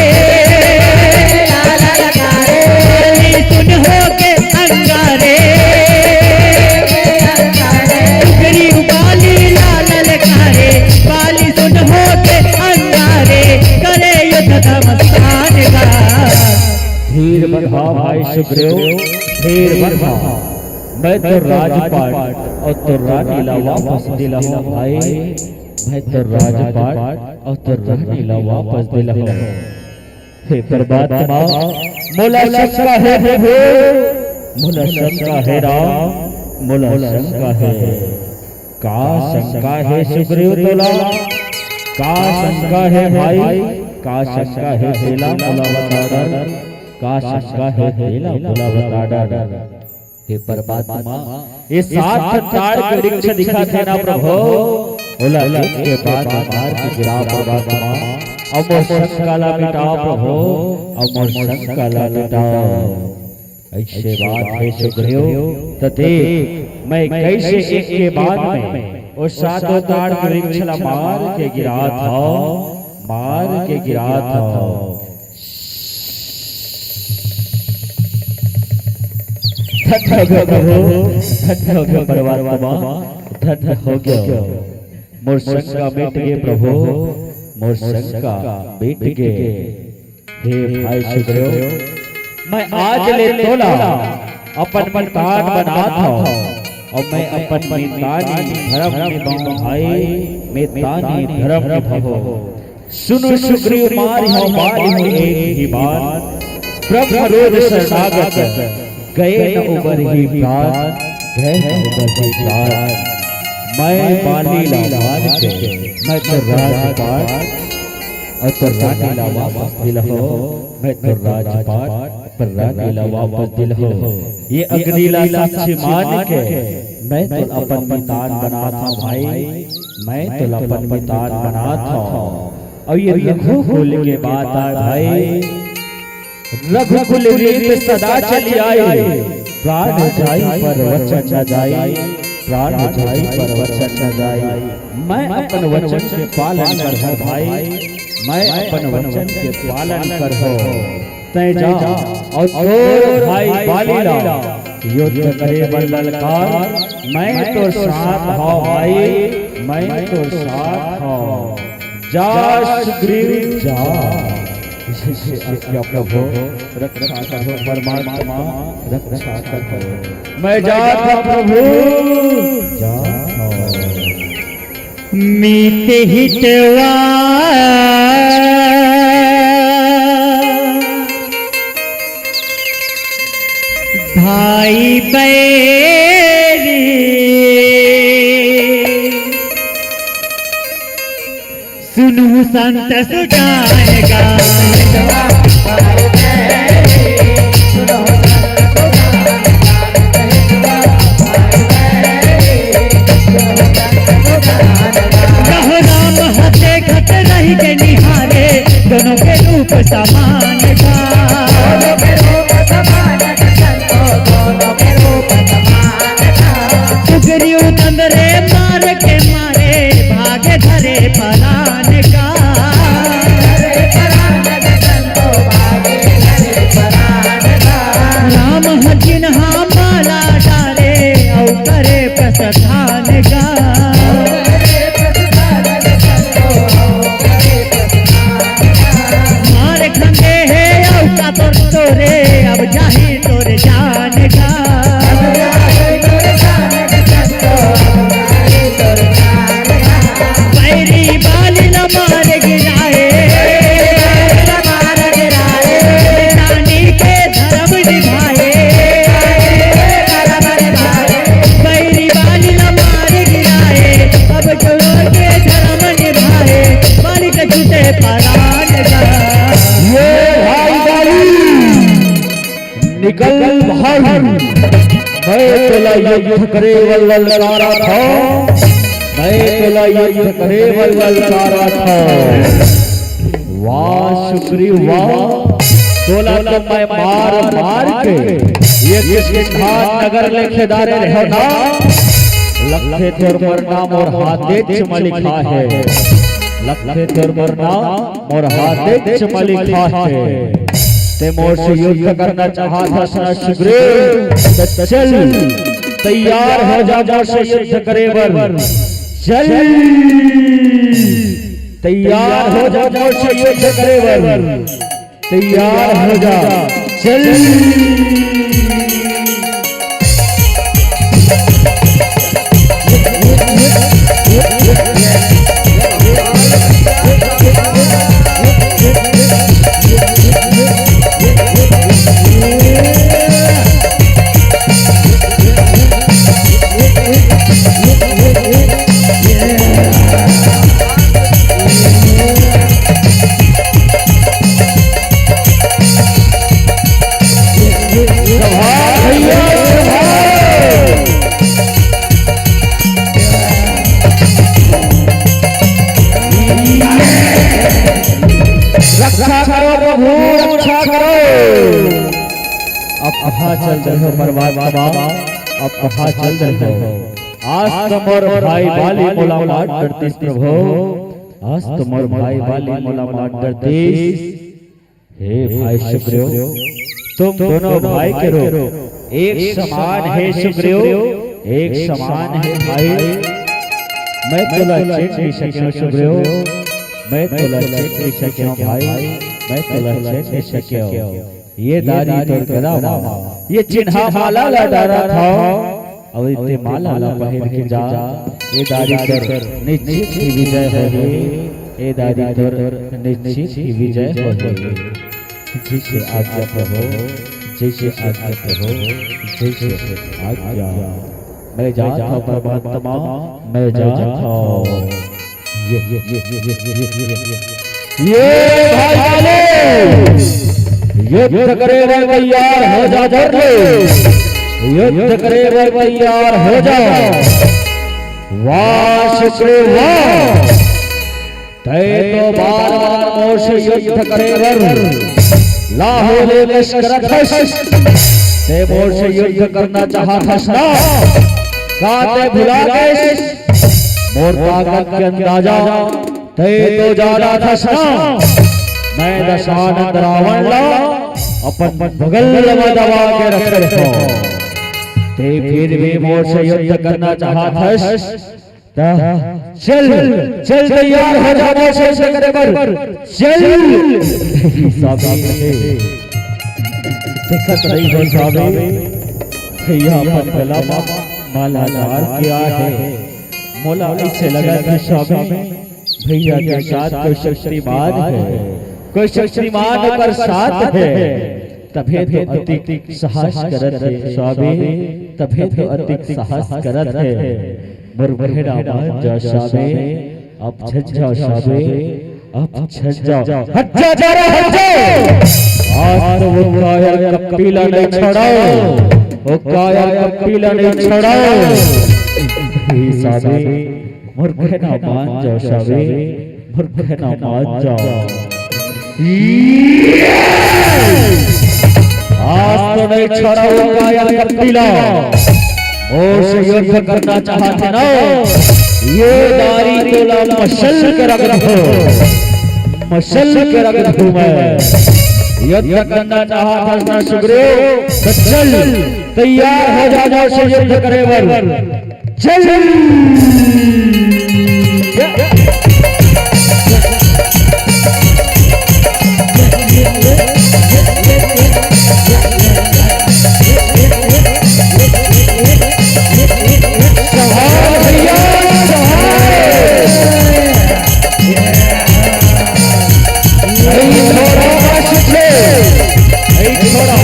सुन हो के अंगारे। सुगरी उबाली लाल ललकारे, बाली सुन हो के अंगारे, करे युद्ध घमसान का। धीर बंधा भाई सुग्रीव, धीर बंधा। मैं तो राजपाट अउ तो रानी ला वापस दिलाहूं भाई, मैं तो राजपाट अउ तो रानी ला वापस दिलाहूं। हे परमात्मा, मोला शंका हे प्रभु, मोला शंका हे राम, मोला शंका हे। का शंका हे सुग्रीव तोला? का शंका हे भाई? का शंका हे तेला मोला बता डर। का शंका हे तेला मोला बता डर। हे परमात्मा, ये सात ताड़ के वृक्ष दिखत हे ना प्रभु, ओला एक के बाद मार के गिराव परमात्मा, अउ मोर शंका ला मिटाव प्रभु, अउ मोर शंका ला मिटाव। अइसे बात हे सुग्रीव, त देख, मैं कइसे एक के बाद में ओ सातों ताड़ के वृक्ष ला मार के गिरात हंव, मार के गिरात हंव। धन्य हो गयो प्रभु, धन्य हो गयो परमात्मा, धन्य हो गयो। मोर शंका मिट गे प्रभु, मोर शंका मिट गे। हे भाई सुग्रीव, मैं आज ले तोला अपन मितान बनात हंव, अउ मैं अपन मितानी धरम निभाहूं भाई, मितानी धरम निभाहूं। सुनो सुग्रीव मारिहंव बाली हूं एक ही बान, ब्रह्म रोध शरणागत गए न उबरही प्रान, गए न उबरही प्रान। मैं बाली ला मार के, मैं तो राजपाट अउ तो रानी ला वापस दिलाहूं, मैं तो राजपाट अउ रानी ला वापस दिलाहूं। ये अग्नि ला साक्षी मान के मैं तो अपन मितान बनात हंव भाई, मैं तो अपन मितान बनात हंव। अउ ये रघुकुल के बात आय भाई, रघुकुल रीत सदा चली आय, प्राण जाई पर वचन न जाई, प्राण जाई पर वचन न जाई। मैं अपन वचन के पालन करहूं भाई, मैं अपन वचन के पालन करहूं। तैं जा अउ तोर भाई बाली ला युद्ध करे बर ललकार, मैं तोर साथ हंव भाई, मैं तोर साथ हंव। जा सुग्रीव जा। आज्ञा प्रभु, रक्षा करहू परमात्मा, रक्षा करहू। मैं जात हंव प्रभु, जात हंव। मीत हितवा भाई बैरी, सुनहु संत सुजान का। रहो राम हंसे घट रहि के निहारे, दोनों के रूप समान का। सुग्रीव नंद रे मार के मारे, भागे धरे परान का। राम ह जिन्हा माला डारे, अउ करे प्रस्थान का। मार खंदे हे अउ का तोर तोरे, अब जाही तोर जान का। बैरी बाली ला मार गिराए, मैं तोला युद्ध करे बर ललकारा था, मैं तोला युद्ध करे बर ललकारा था। वाह सुग्रीव वाह, तोला तो मैं मार मार के ये किष्किंधा नगर ले खेदारे रहेंव ना। लखथे तोर मरना मोर हाथे म लिखा हे, लखथे तोर मरना मोर हाथे म लिखा हे। तैं मोर से युद्ध करना चाहत हस ना सुग्रीव, त चल तैयार हो जा मोर से युद्ध करे बर। चल तैयार हो जा मोर से युद्ध करे बर। तैयार हो जा, चल। रक्षा करो प्रभु, रक्षा करो। अब कहाँ चल रहे हो बर्बाद बाबा, अब कहाँ चल रहे हो? आज तो मोर भाई बाली मोला मार डरतिस प्रभु, आज तो मोर भाई बाली मोला मार डरतिस। हे भाई सुग्रीव, तुम दोनों भाई के रूप एक समान हे सुग्रीव, एक समान हे भाई। मैं तोला छेड़ नहीं सकेंव सुग्रीव, मैं तोला छेड़ नहीं सकेंव भाई, मैं तोला छेड़ नहीं सकेंव। ये दारी तोर गला मा ये चिन्हा माला ला डारत हंव, अउ एते माला ला पहिर के जा। ए दारी तोर निश्चित ही विजय होही, ए दारी तोर निश्चित ही विजय होही। जय श्री आज्ञा प्रभु, जय श्री आज्ञा प्रभु, जय श्री आज्ञा। मैं जात हंव परमात्मा, मैं जात हंव। ये, ये, ये, ये, ये, ये, ये, ये, ये भाई वाले, युद्ध करे बर तैयार हो जा, जोर ले। युद्ध करे बर तैयार हो जा। वाह सुग्रीव वाह, तैं तो बार बार मोर से युद्ध करे बर लाहो ले पेश करत हस। तैं मोर से युद्ध करना चाहत हस ना? का तैं भुला गेस मोर ताकत के अंदाजा? तैं तो जानत हस ना, मैं दशानन रावण ला अपन बगल म दबा के रखे हंव। तैं फिर भी मोर से युद्ध करना चाहत हस, त चल, चल तैयार हो जा मोर से युद्ध करे बर, चल। स्वामी, देखत नहीं हो स्वामी, भैया अपन गला मा माला डार के आए हे। मोला अइसे लगत हे स्वामी, भैया के साथ कोई शक्तिमान हे, कोई शक्तिमान ओकर साथ हे, तभे तो अतिक साहस करत हे स्वामी, तभे तो अतिक साहस करत हे। मोर कहना मान जा स्वामी, अब झन जा स्वामी, अब झन जा, हट जा, जा रे, हट जा। आज तो वो कायर कपटी ला नहीं छोड़ंव, वो कायर कपटी ला नहीं छोड़ंव। हे स्वामी, मोर कहना मान जा स्वामी, मोर कहना मान जा। आज तो नहीं छोड़ंव वो कायर कपटी ला, मोर से युद्ध करना चाहत हे ना, ये दारी तोला मसल के रख दूं, मसल के रख दूं मैं। युद्ध करना चाहत हस ना सुग्रीव, त चल तैयार हो जा मोर से युद्ध करे बर। चल। जोहार भैया, जोहार। नहीं छोड़ा बस तुझे, नहीं छोड़ा।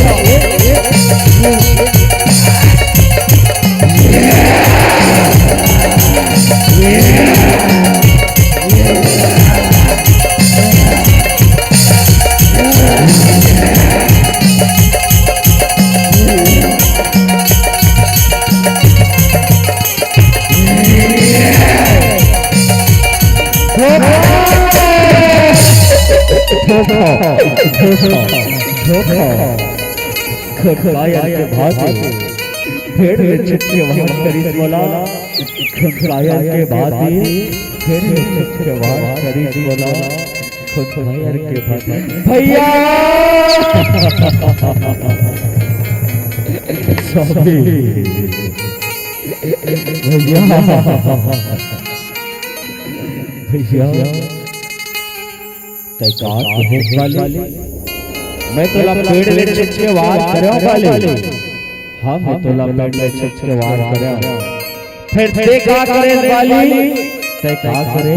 धोखा, धोखा, घोटाला के भांति, भेड़ ले छुटके वार करिस मोला, घोटाला के भांति, भेड़ ले छुटके वार करिस मोला, घोटाला के भांति। भैया! Sorry। भैया! भैया! तैं का कहे बाली? मैं तोला पेड़ ले छुटके वार करेंव बाली। हाँ, मैं तोला पेड़ ले छुटके वार करेंव। फेर तैं का करे बाली? तैं का करे?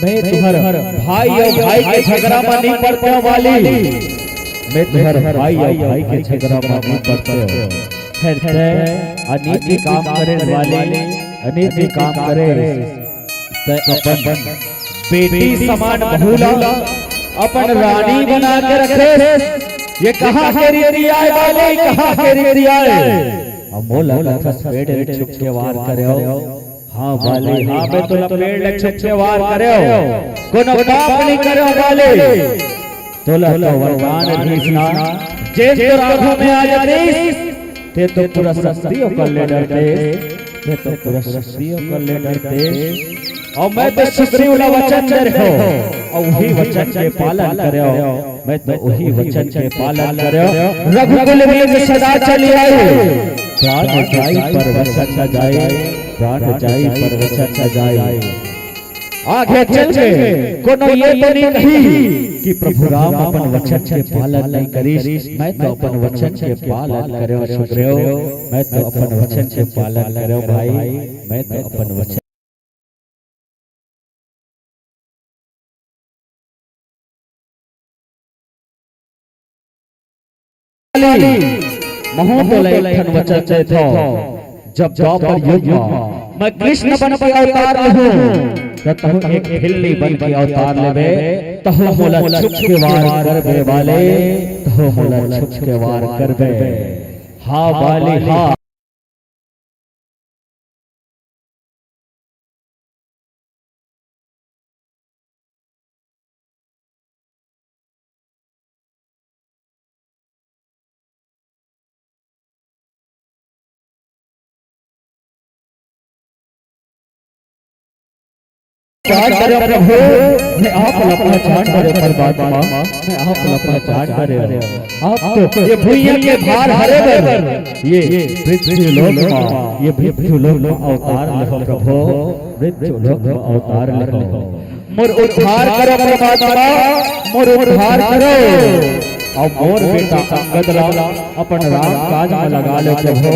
मैं तुंहर भाई अउ भाई के झगरा म नइ पड़तेंव बाली। मैं तुंहर भाई अउ भाई के झगरा म नइ पड़तेंव। फेर तैं अनीति काम करे बाली, अनीति काम करे। तैं अपन बेटी समान बहू ला अपन रानी बना के रखेस। ये कहाँ के रीति आय बाली, कहाँ के रीति आय? अब मोला कथस पेड़ ले छुटके वार करेंव। हाँ बाली, हाँ मैं तोला पेड़ ले छुटके वार करेंव, कोनो पाप नइ करेंव बाली। तोला तो वरदान दीस ना, जेन तोर आँखी में आ जातिस, तैं तो पूरा सृष्टि ओकर ले डरते, तैं तो पूरा सृष्टि ओकर ले डरते। अउ मैं तो सुग्रीव ला वचन दे रहेंव, अउ उही वचन के पालन करेंव, मैं तो उही वचन के पालन करेंव। रघुकुल में सदा चली आई, प्राण जाई पर वचन न जाई, प्राण जाई पर वचन न जाई। आगे चल के कोनो ये तो नइ कही कि प्रभु राम अपन वचन के पालन नइ करिस। मैं तो अपन वचन के पालन करेंव सुग्रीव, मैं तो अपन वचन के पालन करेंव भाई, मैं तो अपन वचन महूं तोला एक ठन वचन देथंव, जब द्वापर युग म मैं कृष्ण बन के अवतार लेहूं, त तहूं एक भिल्ली बन के अवतार लेबे, तहूं मोला छुटके वार करबे बाली, तहूं मोला छुटके वार करबे। हाँ बाली, हाँ। पहचान करे प्रभु, मैं आप ला पहचान करे परमात्मा, मैं आप ला पहचान करे। आप तो ये भुइयां के भार हरे बर, ये पृथ्वी लोक मा, ये पृथ्वी लोक मा अवतार लेहो प्रभु, पृथ्वी लोक मा अवतार लेहो। मोर उद्धार करो परमात्मा, मोर उद्धार करो। अउ मोर बेटा अंगद ला अपन राम काज म लगा ले प्रभु,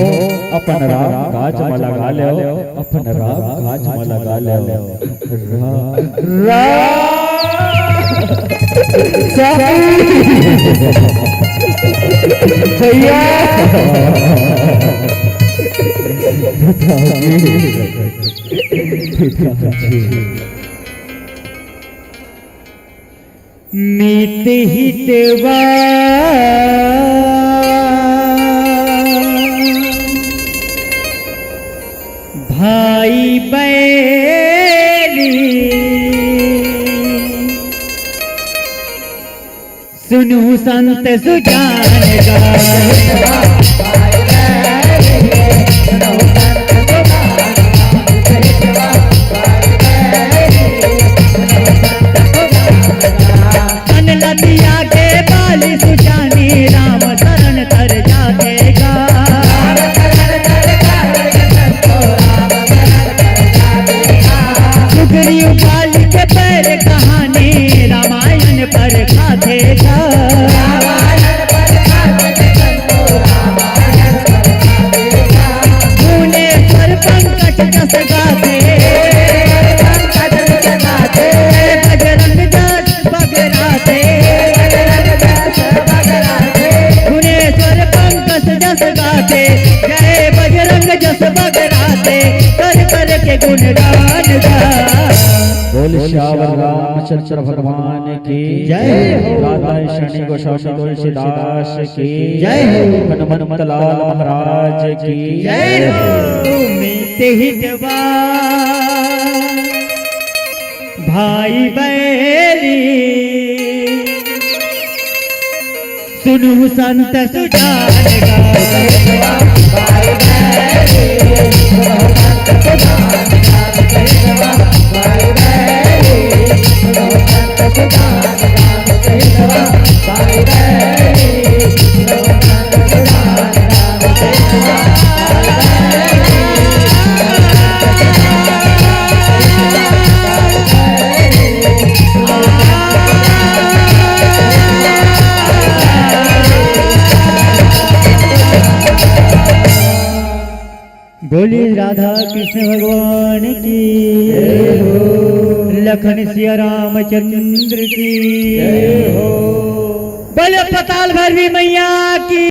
अपन राम काज म लगा ले, अपन राम काज म लगा ले। राम, राम। भैया। पिताजी, पिताजी। मीत हितवा भाई बैरी, सुनहु संत सुजान गा। अन लतिया के बाली सुजानी, राम शरण कर जाके गा। सुग्रीव बाली के पैर कहानी, रामायण पर खाथे गा। भुवनेश्वर पंकज जस गाथे, बजरंग जस बगराथे। भुवनेश्वर पंकज जस गाथे, जय बजरंग जस बगराथे, कर कर के गुणगान गा। बोल सियावर रामचंद्र भगवान की जय हो। राधा श्रेणी गोस्वामी तुलसीदास की जय हो। हनुमंत लाल महाराज की जय हो। मीत हितवा भाई बैरी, सुनहु संत सुजान गावत हे। बोलिए राधा कृष्ण भगवान की, लखन सिया रामचंद्र की, बोले पताल भैरवी मैया की।